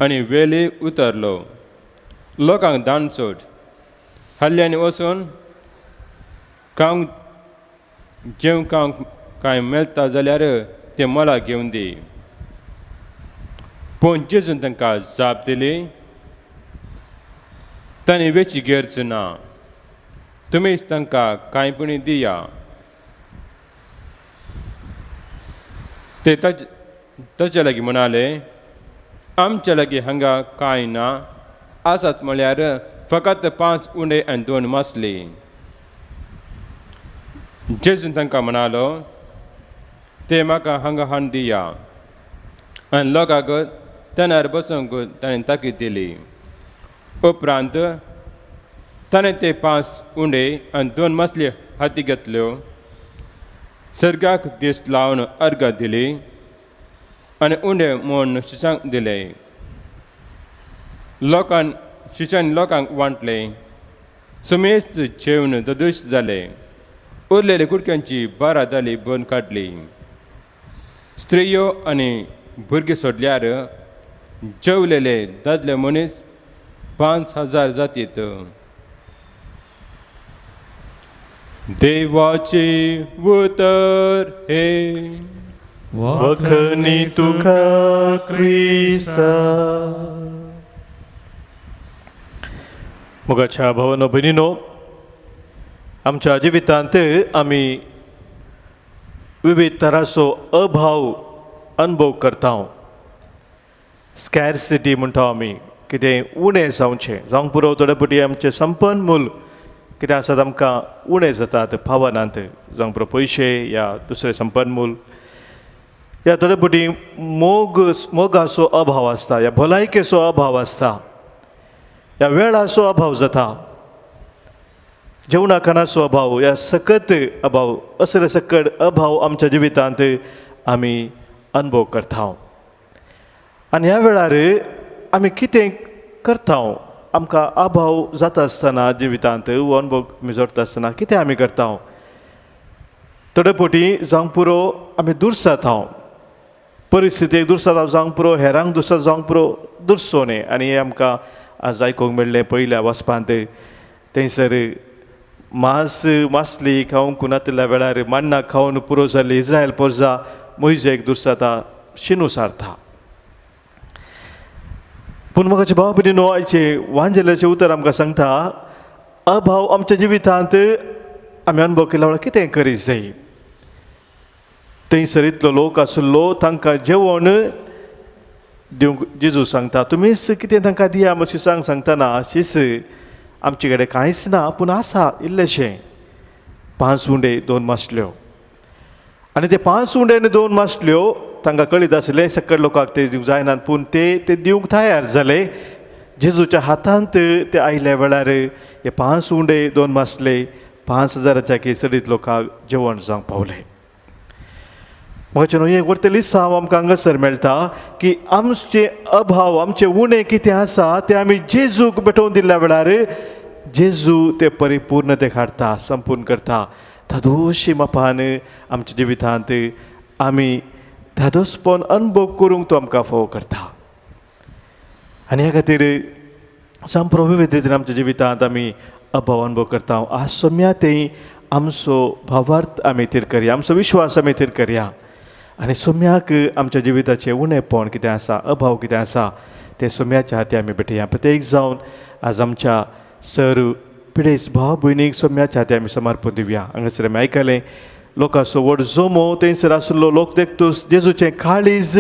आनी वेली उतरलो, लोकांक दान सोड, हल्ल्यांनी वचून खावंक जेवंक खावंक कांय मेळटा जाल्यार तें मला घेवन दी. पूण जेजून तांकां जाप दिली, तांणी वेची गरज ना, तुमीच तांकां कांय पुणी दिया. ते ताचे लागीं म्हणाले, आमच्या लागीं हांगा कांय ना, आसात म्हळ्यार फकत 5 उंडे आनी 2 मासली. जेजून तांकां म्हणालो, ते म्हाका हांगा हाडून दिया. आनी लोकांक तणार बसूंक ताणें ताकीद दिली. उपरांत ताणें ते 5 उंडे आनी 2 मासली हाती घेतल्यो, सर्गाक दीस लावन अर्घां दिली आनी उंडे म्हूण शिशांक दिले. लोकांक शिशांनी लोकांक वांटले. सुमेस्त जेवन ददूश जाले. उरलेले कुडक्यांची 12 दाली भरून काडली. स्त्रियो आनी भुरगीं सोडल्यार जेवलेले दादले मनीस 5000 जातीत. देवाचे उतर हे. वखनी तुका क्रिस्ता. मोगाच्या भावानो भयणीनो, आमच्या जिवितांत आमी विविध तराचो अभाव अनुभव करता. स्कॅरसिटी म्हणटा आमी, कितें उणें जावचें, जावंक पुरो थोडे फावटी आमचें संपन्न मूल कितें आसात आमकां उणें जातात, पावनात, जावंक पुरो पयशे या दुसरें संपन्न मूल, या थोडे फावटी मोग मोगाचो अभाव आसता, या भलायकेचो अभाव आसता, या वेळाचो अभाव जाता, जेवणा खाणाचो अभाव, या सकत अभाव, असले सकट अभाव आमच्या जिवितांत आमी अनुभव करता. आनी ह्या वेळार आमी कितें करता, आमकां अभाव जाता आसतना जिवितांत हो अनुभव आमी जोडटा आसतना कितें आमी करता? थोडे फावटी जावंक पुरो आमी दुर्साता, परिस्थितीक दुर्साता जावंक पुरो, हेरांक दुर्सात जावंक पुरो, दुर्सो न्ही. आनी हें आमकां आज आयकूंक मेळ्ळें पयल्या वाचपांत. थंयसर मांस मासली खावंक नातिल्ल्या वेळार मान्ना खावन पुरो जाल्ली इस्रायल पोरजा मोयजेक दुर्साता, शिनू सारता. पूण म्हाका भाव भयणीनो, आयचे वांजेल्याचें उतर आमकां सांगता, अभाव आमच्या जिवितांत आमी अनुभव केल्या वेळार कितें करीत जाय. थंयसर इतलो लोक आशिल्लो, तांकां जेवण दिवंक जेजू सांगता, तुमीच कितें तांकां दिया. मातशें सांग सांगतना शीस आमचे कडेन कांयच ना, पूण आसा इल्लेशें, 5 उंडे 2 मासल्यो. आनी ते 5 उंडे आनी 2 मासल्यो तांकां कळीत आसलें सकट लोकांक ते दिवंक जायनात, पूण ते ते दिवंक तयार जाले. जेजूच्या हातांत ते आयल्या वेळार हे 5 उंडे 2 मासले 5000च्या की चडीत लोकांक जेवण जावंक पावलें. म्हाका न्हू एक व्हडलें लिसांव आमकां हांगासर मेळटा की आमचे अभाव, आमचे उणें कितें आसा तें आमी जेजूक भेटोवन दिल्ल्या वेळार जेजू ते परिपूर्ण ते हाडटा, संपूर्ण करता. धादोशी मापान आमच्या जिवितांत आमी धादोसपण अनुभव करूंक तो आमकां फोव करता. आनी ह्या खातीर सामको विविध रितीन आमच्या जिवितांत आमी अभाव अनुभव करता. आज सोम्या तें आमचो भावार्थ आमी थीर करया, आमचो विश्वास आमी थीर करया आनी सोम्याक आमच्या जिविताचें उणेपण कितें आसा, अभाव कितें आसा तें सोम्याच्या हाती आमी भेटया. प्रत्येक जावन आज आमच्या सर पिडेस भाव भयणीक सोम्याच्या हाती आमी समर्पण दिवया. हांगासर आमी आयकलें लोकांचो व्हड जोमो थंयसर आशिल्लो, लोक देखतूच जेजूचें काळीज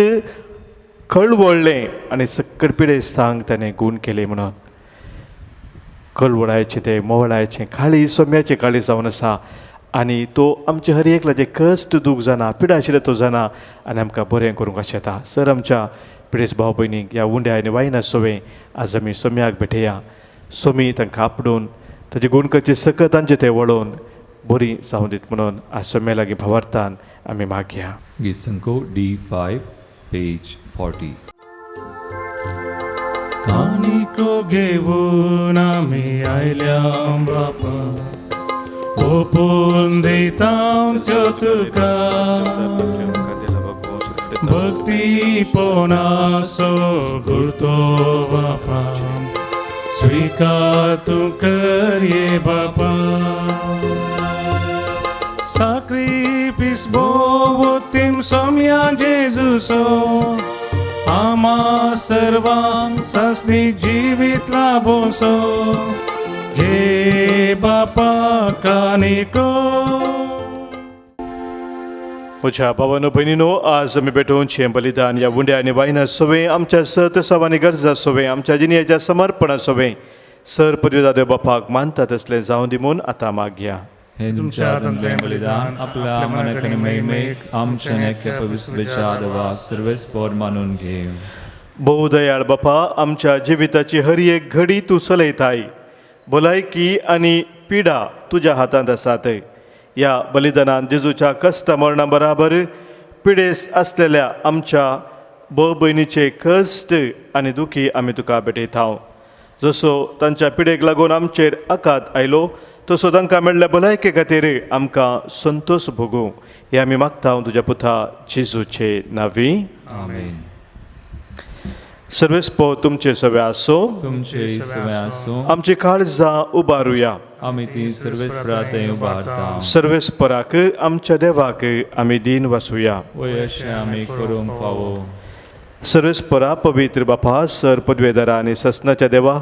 कळवळ्ळें आनी सकट पिडेस्तांक ताणें गूण केलें. म्हणून कळवळायचें तें मोवळायचें काळीज सोम्याचें काळीज जावन आसा आनी तो आमचे हर एकल्याचे कश्ट दूख जाणा, पिडा आशिल्ले तो जाणा आनी आमकां बरें करूंक आशेता. सर आमच्या पिडेस्त भाव भयणीक ह्या उंड्या आनी वायना सोवें आज आमी सोम्याक भेटया. सोमी तांकां आपडून ताजे गूण करचे सकत तांचे ते वळोवन बरी जावं दीत म्हणून आज सोम्या लागीं भावार्थान आमी मागया. गीत D5 page 40. कानिको घेवन आमी आयल्या बापा, ओपून दिता आमच्यो तुका भक्तीपणाचो गुरतो बापा स्वीकार तूं करये बापा Sacrifice bovotim somia Jesuso आमा सर्वांक सासनी जिवीत लाभोसो घे बापा कानिको. म्हज्या भावानो भयणीनो, आज आमी भेटोवचें बलिदान ह्या उंड्या आनी वायना सोवें आमच्या सतसाव आनी गरजा सोवें आमच्या जिणेच्या समर्पणा सोवें सर पदवी देव बापाक मानता तसलें जावं दी म्हूण आतां मागया. हे तुमच्या हातांतलें बलिदान आपल्या मनाक आनी महिमेक आमच्या नेक्या पवित्रच्या देवाक सर्वेस्पोर मानून घे. भोव दयाळ बापा, आमच्या जिविताची हर एक घडी तूं चलयताय. भलायकी आनी पिडा तुज्या हातांत आसात. ह्या बलिदानान जेजूच्या कश्ट मरणा बराबर पिडेस्त आसलेल्या आमच्या भोव भयणीचे कश्ट आनी दुखी आमी तुका भेटयता. जसो तांच्या पिडेक लागून आमचेर आकात आयलो तसो तांकां मेळ्ळ्या भलायके खातीर आमकां संतोश भोगूं हें आमी मागता तुज्या पुता जेजूचे नांवी. आमेन. सर्वेस्पो तुमचे सगळे आसूं, तुमचे सगळे आसूं. आमची काळजां उबारुया. आमी ती सर्वेस्परा थंय उबारता. सर्वेस्पराक आमच्या देवाक आमी दीन वासुया. वय अशें आमी करूंक फावो. सर्वेस्परा पवित्र बापा, सर पदवेदारा आनी ससनाच्या देवा,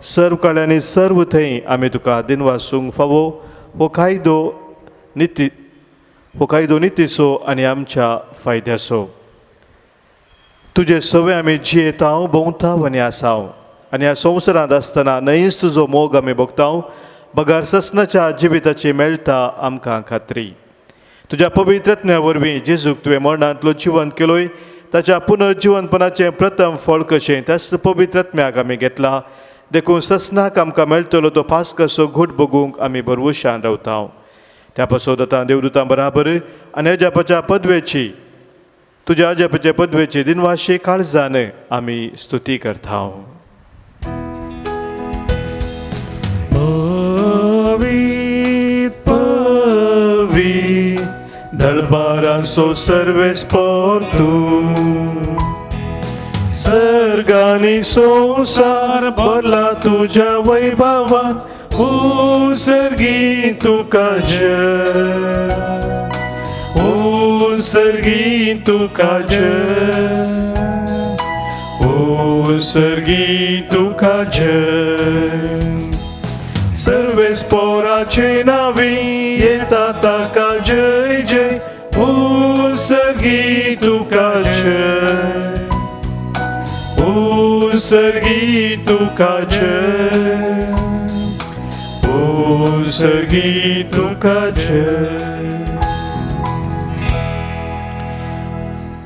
सर्व काळ्यांनी सर्व थंय आमी तुका दीन वासूंक फावो. हो कायदो निती, हो कायदो नितीचो आनी आमच्या फायद्याचो. तुजे सवे आमी जियेताव, भोंवताव आनी आसाव आनी ह्या संवसारांत आसतना न्हयच तुजो मोग आमी भोगताव, बगर ससनाच्या जिविताची मेळटा आमकां खात्री. तुज्या पवित्र आत्म्या वरवीं जेजूक तुवें मरणांतलो जिवंत केलोय, ताच्या पुनर्जिवनपणाचें प्रथम फळ कशें त्याच पवित्र आत्म्याक आमी घेतला. देखून ससनाक आमकां मेळटलो तो पास्काचो घोट भोगूंक आमी भरवशान रावता. त्या पासत आतां देवदूतां बराबर आनी अजापाच्या पदवेची तुज्या अजापाचे पदवेची दिनवाशी काळजान आमी स्तुती करता. पवीत पवी दरबारांचो सर्वेस्पोर तूं, सर्गानी संवसार भरला तुज्या वैभवान, सर्गी तुका जय, सर्गी तुका जय, सर्गी तुका जय. सर्वेस्पोराचे नावी येता ताका जय जय, सर्गी तुका जय, सर्गी तुका जय, सर्गी तुका जय.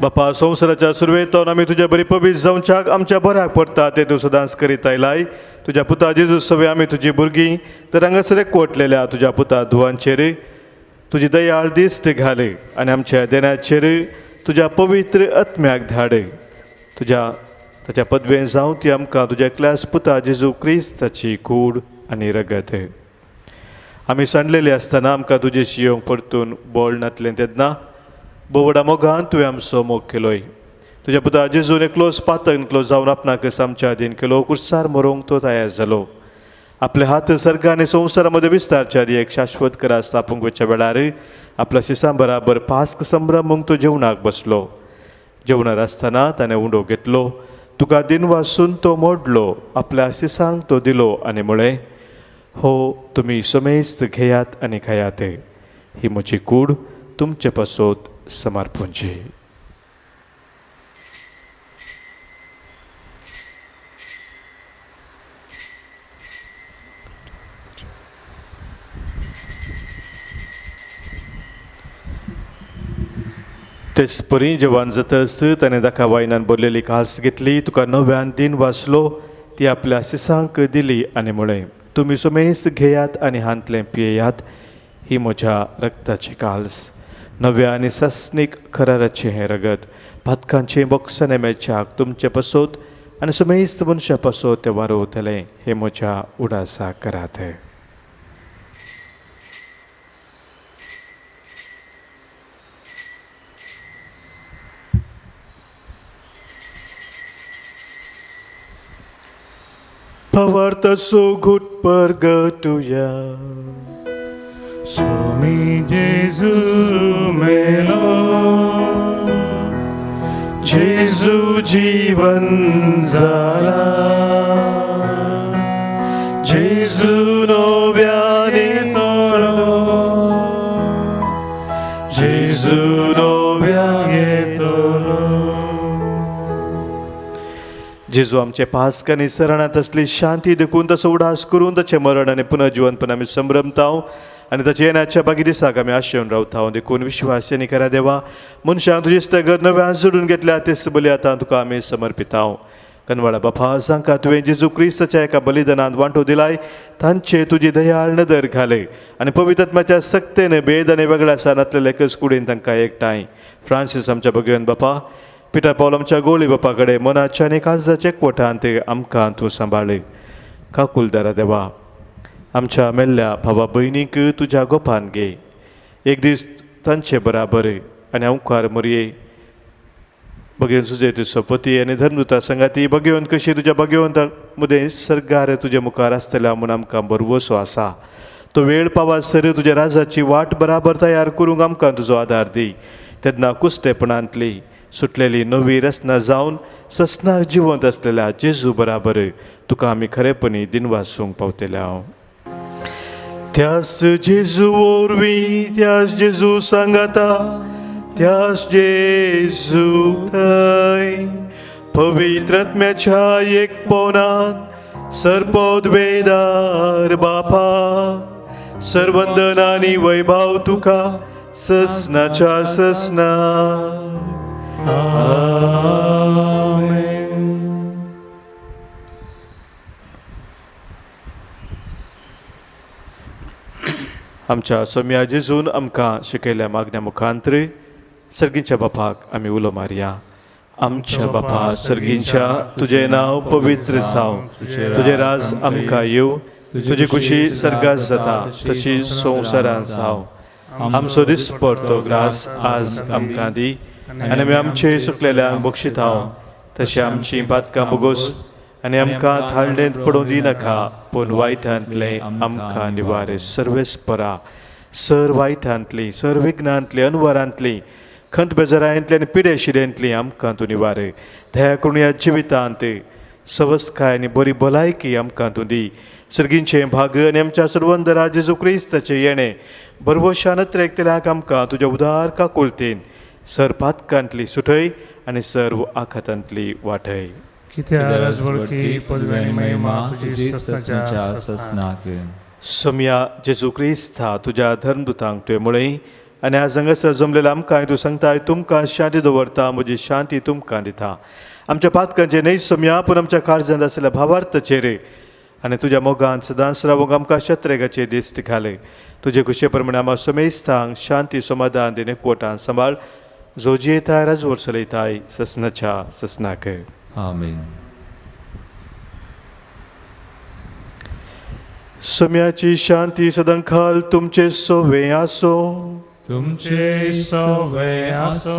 बापा, संवसाराच्या सुरवेत आमी तुज्या बरी पवीस जावच्याक आमच्या बऱ्याक पडटा ते तूं सदांच करीत आयलाय. तुज्या पुता जेजू सवे आमी तुजी भुरगीं तर हांगासर एकवटलेल्या तुज्या पुता धुवांचेर तुजी दयाळ दिश्ट घाल आनी आमच्या देण्याचेर तुज्या पवित्र आत्म्याक धाड. तुज्या ताच्या पदवेन जावं ती आमकां तुज्या एकल्याच पुता जेजू क्रिस्ताची कूड आनी रगत. आमी सांडलेली आसतना आमकां तुजेशी येवंक परतून बळ नातलें तेन्ना बोवडा मोगान तुवें आमचो मोग केलोय. तुज्या पुता जेजून एकलोच पातक एकलो जावन आपणाक आमच्या आदीन केलो, कुर्सार मरोंक तो तयार जालो. आपले हात सर्ग आनी संवसारा मदें विस्तारच्या आदी एक शाश्वत करा स्थापूंक वचच्या वेळार आपल्या शिसां बराबर पास्क संभ्रमूंक तो जेवणाक बसलो. जेवणार आसतना ताणें उंडो घेतलो, तुका दिन वासून तो मोडलो, आपल्या शिसांक तो दिलो आनी म्हळें, हो तुमी समेस्त घेयात आनी खायात, ही म्हजी कूड तुमचे पासत समर्पणची. तेच परी जेवण जातच ताणें दाका वायनान भरलेली कास घेतली, तुका नव्यान दिन वाचलो, ती आपल्या शिसांक दिली आनी म्हळें, तुमी समेस्त घेयात आनी हांतलें पियेयात, ही म्हज्या रक्ताची काल्स, नव्या आनी सासणीक कराराचें हें रगत, पातकांचें बोक्साने मेळच्याक तुमचे पासत आनी समेस्त मनशां पासत तें वारोवतलें, हें म्हज्या उडासा करात. भावार्थाचो घुट परगटुया. स्वामी जेजू मेलो, जेजू जीवन जाला, जेजू नव्याने येतलो, जेजू नव्याने येतलो. जेजू आमचे पास्क आनी सरणांत असली शांती देखून ताचो उडास करून ताचें मरण आनी पुनर्जिवनपण आमी संभ्रमताव आनी ताच्या येण्याच्या बागी दिसाक आमी आशेवन रावता. देखून विश्वास आनी खऱ्या देवा मनशांक तुजी इश्टागत नव्यान जोडून घेतल्या तेच बली आतां तुका आमी समर्पिताव. कनवाळा बापा, जांकां तुवें जेजू क्रिस्ताच्या एका बलिदानांत वांटो दिलाय तांचे तुजी दयाळ नदर घाले आनी पवित्र आत्म्याच्या सक्तेन भेद आनी वेगळ्या सानांतले लेखस कुडीन तांकां एकठांय. फ्रांसीस आमच्या भगवन बापा, पिटर पावल आमच्या गोळी बापा कडेन मनाच्या आनी काळजाच्या एकवटांत आमकां तूं सांबाळ. काकुलदारा देवा, आमच्या मेल्ल्या भावा भयणीक तुज्या गोपान घे, एक दीस तांचे बराबर आनी अंकार मोरये भगेवन सुजे तुजो सोपती आनी धर्मदूता संगाती भगेवन कशी तुज्या भगवंता मदें सर्गार तुज्या मुखार आसतल्या म्हूण आमकां भरवसो आसा. तो वेळ पावासर तुज्या राजाची वाट बराबर तयार करूंक आमकां तुजो आदार दी. तेन्ना कुस्टेपणांतली सुटलेली नवी रचना जावन ससनाक जिवंत आसलेल्या जेजू बराबर तुका आमी खरेपणी दिनवासूंक पावतले. त्यास जेजू वरवीं, त्यास जेजू सांगाता, त्यास जेजू थंय पवित्र आत्म्याच्या एकपणान सर्पोद्वेदार बापा, सर्वंदन आनी वैभव तुका ससनाच्या ससना. आमेन. आमच्या सोम्या जेजून आमकां शिकयल्या मागण्या मुखांतरी सर्गींच्या बापाक आमी उलो मारया. आमच्या बापा सर्गींच्या, तुजें नांव पवित्र जावं, तुजें राज आमकां येवं, तुजी खुशी सर्गात जाता तशी संवसारांत जावं. आमचो दिसपडतो ग्रास आज आमकां दी आनी आमी आमचे सुकलेल्यांक बक्षिताव तशें आमची पातकां बोगोस आनी आमकां थाळणेंत पडोवं दिनाका, पूण वायटांतलें आमकां निवारे. सर्वेस्परा सर वायटांतली, सर विघ्नांतली, अनवरांतली, खंत बेजारांतली आनी पिडे शिरेंतली आमकां तूं निवारे. दया करून ह्या जिवितांत सवस्तकाय आनी बरी भलायकी आमकां तूं दी. सर्गींचें भाग आनी आमच्या सर्वंदरा जेजू क्रिस्ताचें येणें भरवशान त्रेकतल्यांक आमकां तुज्या उदार काकुळतेन सर पातकांतली सुटय आनी सर्व आखातांतली वाटय. कित्याक राजवळकी पदवी आनी महिमा तुजी ससनाच्या ससनाक. सोमया जेजू क्रिस्ता, तुज्या धर्मदूतांक तुवें म्हळें आनी आज हांगासर जमलेल्या आमकां तूं सांगताय, तुमकां शांती दवरता, म्हजी शांती तुमकां दिता. आमच्या पातकांचेर न्हय सोमया, पूण आमच्या काळजांत आशिल्ल्या भावार्थाचेर आनी तुज्या मोगान सदांच रावूंक आमकां शत्रेगाचे दिस्त घाले. तुजे खुशे प्रमाणे आमकां समेस्तांक शांती समाधान दिने कोटान सांबाळ, जो जियेताय राजवट चलयताय ससनाच्या ससनाक. आमेन. सम्याची शांती सदांकाल तुमचे सोवे आसो. तुमचे सोवे आसो.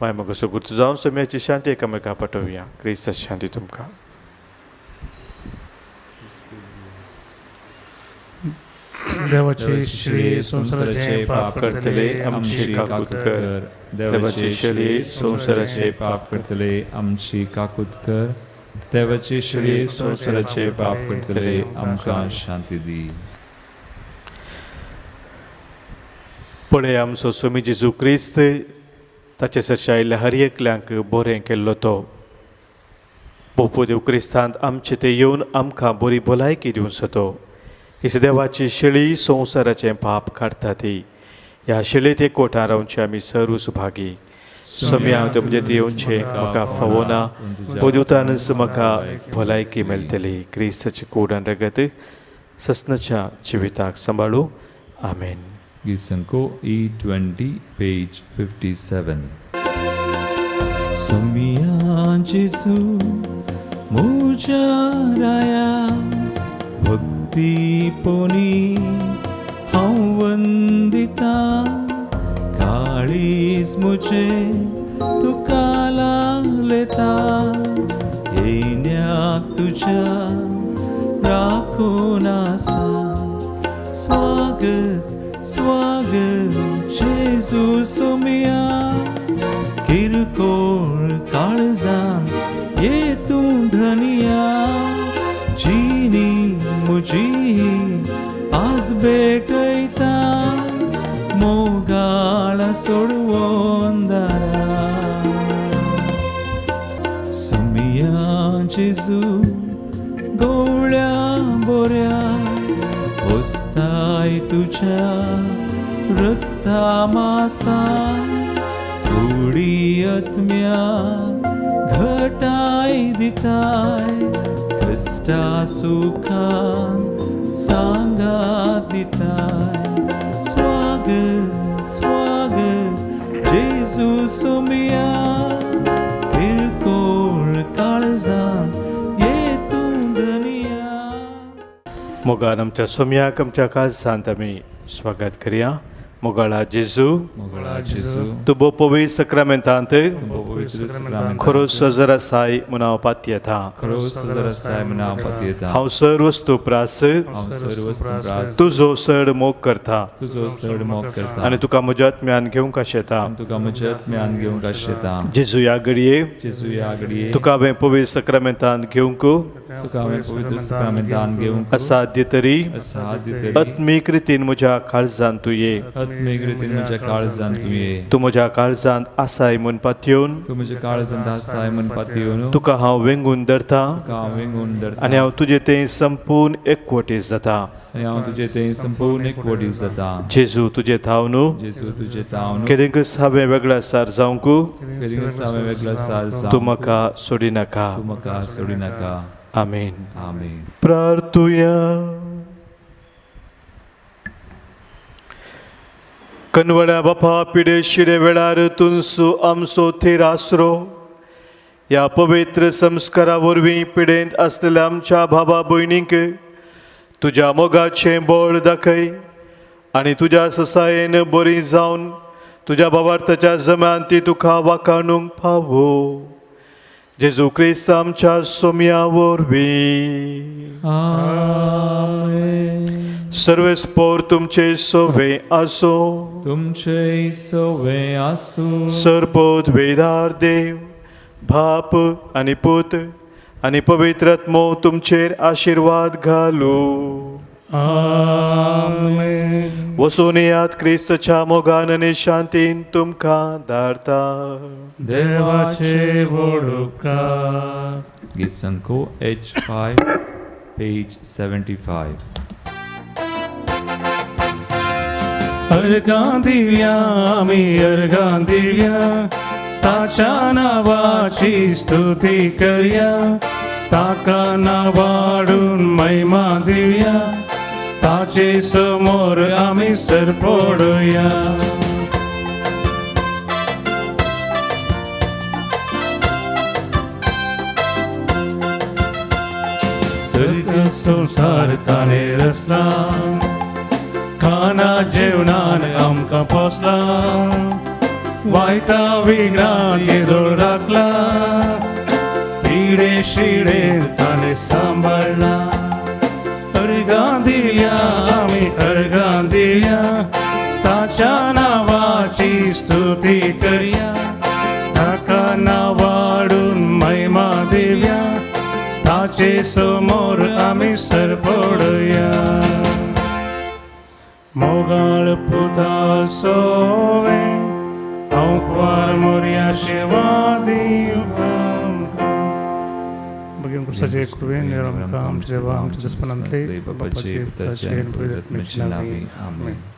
माय मग सगुर्त जावन सम्याची शांती एकामेका पाठोवया. क्रिस्त शांती तुमकां. देवाची श्री संवसाराचे पाप करतले आमची काकूत कर. देवाची श्री संवसाराचे पाप करतले आमची काकूत कर. देवाची श्री संवसाराचे पाप करतले आमकां शांती दी. पळय आमचो स्वामी जेजू क्रिस्त ताचे सरशी आयिल्ल्या हर एकल्यांक बरें केल्लो तो पोपो देव क्रिस्तांत आमचे ते येवन आमकां बरी भलायकी दिवन सतो. ही देवाची शेळी संवसाराचें पाप काडटा ती ह्या शेळेत एक कोठार रावचे आमी सर्व सुभागी. सम्या तुमचे ते येवचें म्हाका फावना, पोदुतानच म्हाका भलायकी मेळटली. क्रिस्ताची कोड आनी रगत ससनाच्या जिविताक सांबाळू. आमेन. गीत E20 page 57. Somiya जेजू मुझ्या राया, भक्ती पोनी हांव वंदिता, काळीज मुझे तुका लागलेता, येण्याक तुज्या राखून आसा. स्वागत स्वागत जेजू सोमया, किरकोळ काळजान ये तूं धनिया. जिनी म्हजी आज भेटयता, मोगाळ सोडवून दारा. सोमया जेजू गोवळ्या बोऱ्या, वस्ताय तुज्या रक्ता मासा. कुडी आत्म्या घटाय दिताय, कश्टा सुखान सांगात दिताय. स्वागत स्वागत जेजू सोमया, किरकोळ काळजान ये तूं धनिया. मोगान आमच्या सोमयाक आमच्या काळजांत आमी स्वागत करया. मोगाळा जेजू, मोगाळा जेजू, तूं भोव पवित्र सक्रामेंतांत पवित्र सक्रामेंतांत खरो सजर आसाय म्हूण हांव पातयेता. खरो सजर आसाय म्हूण हांव पातयेता. हांव सर्व वस्तू प्रास हांव सर्व वस्तू प्रास तुजो चड मोग करता, तुजो चड मोग करता आनी तुका म्हज्या आत्म्यान घेवंक आशेता, तुका म्हज्या आत्म्यान घेवंक आशेता. जेजू ह्या घडये, जेजू ह्या घडये तुका हांवें पवित्र सक्रामेंतांत घेवंक, तुका हांवें पवित्र सक्रामेंतांत घेवंक असाध्य तरी असाध्य तरी आत्मीक रितीन म्हज्या काळजांत तूं ये, आत्मीक रितीन म्हज्या काळजांत तूं ये. तूं म्हज्या काळजांत आसाय म्हूण पातयेवन, तूं म्हज्या काळजांत आसाय म्हूण पातयेवन, तुका हांव वेंगून धरता, तुका हांव वेंगून धरता आनी हांव तुजे थंय संपूर्ण एकवटीत जाता, आनी हांव तुजे थंय संपूर्ण एकवटीत जाता. जेजू तुजे थावन, जेजू तुजे थावन, केदेंकच हांवें वेगळा सार जावंक, केदेंकच हांवें वेगळा सार जावंक, तूं म्हाका सोडिनाका, तूं म्हाका सोडिनाका. आमेन. आमेन. प्रार्थुया. कनवळ्या बापा, पिडे शिडे वेळार तुंसू आमचो थीर आसरो. ह्या पवित्र संस्कारा वरवीं पिडेंत आसलेल्या आमच्या भावा भयणींक तुज्या मोगाचें बळ दाखय आनी तुज्या ससायेन बरी जावन तुज्या भावार्थाच्या जम्यान ती तुका वाखाणूंक फावो. जेजू क्रिस्त आमच्या सोमया वरवीं. आमेन. सर्वेस्पोर तुमचे सोवे आसो, तुमचे सोवे आसो. सरपोत वेदार देव बाप आनी पूत आनी पवित्र आत्मो तुमचेर आशिर्वाद घालू. आमेन. वचून येयात, क्रिस्तच्या मोगान आनी शांतीन तुमकां धाडता. देवाचे वडुपकार. गीत संको H5 page 75. अर्घां दिवया आमी, अर्घां दिवया, ताच्या नांवाची स्तुती करया, ताका नांवाडून महिमा दिवया, ताचे समोर आमी सरपडुया. सर्ग संवसार ताणें रचला, खाना जेवणान आमकां पोसला, वायटा विघ्नान येदोळ राखला, पिडे शिडे ताणें सांबाळला. अर्घां दिवया आमी, अर्घां दिवया, ताच्या नांवाची स्तुती करया, ताका नांवाडून महिमा दिवया, ताचे समोर आमी सरपडुया. मोगाळ पुता सोवे हांव मोरया शिवा दिव आमकां. भगीन क्रिस्ताचे कृपेन आमकां आमच्या देवा आमच्या दसपणांतले बापाचे, पुताचे आनी पवित्र आत्म्याचे नांवान. आमेन.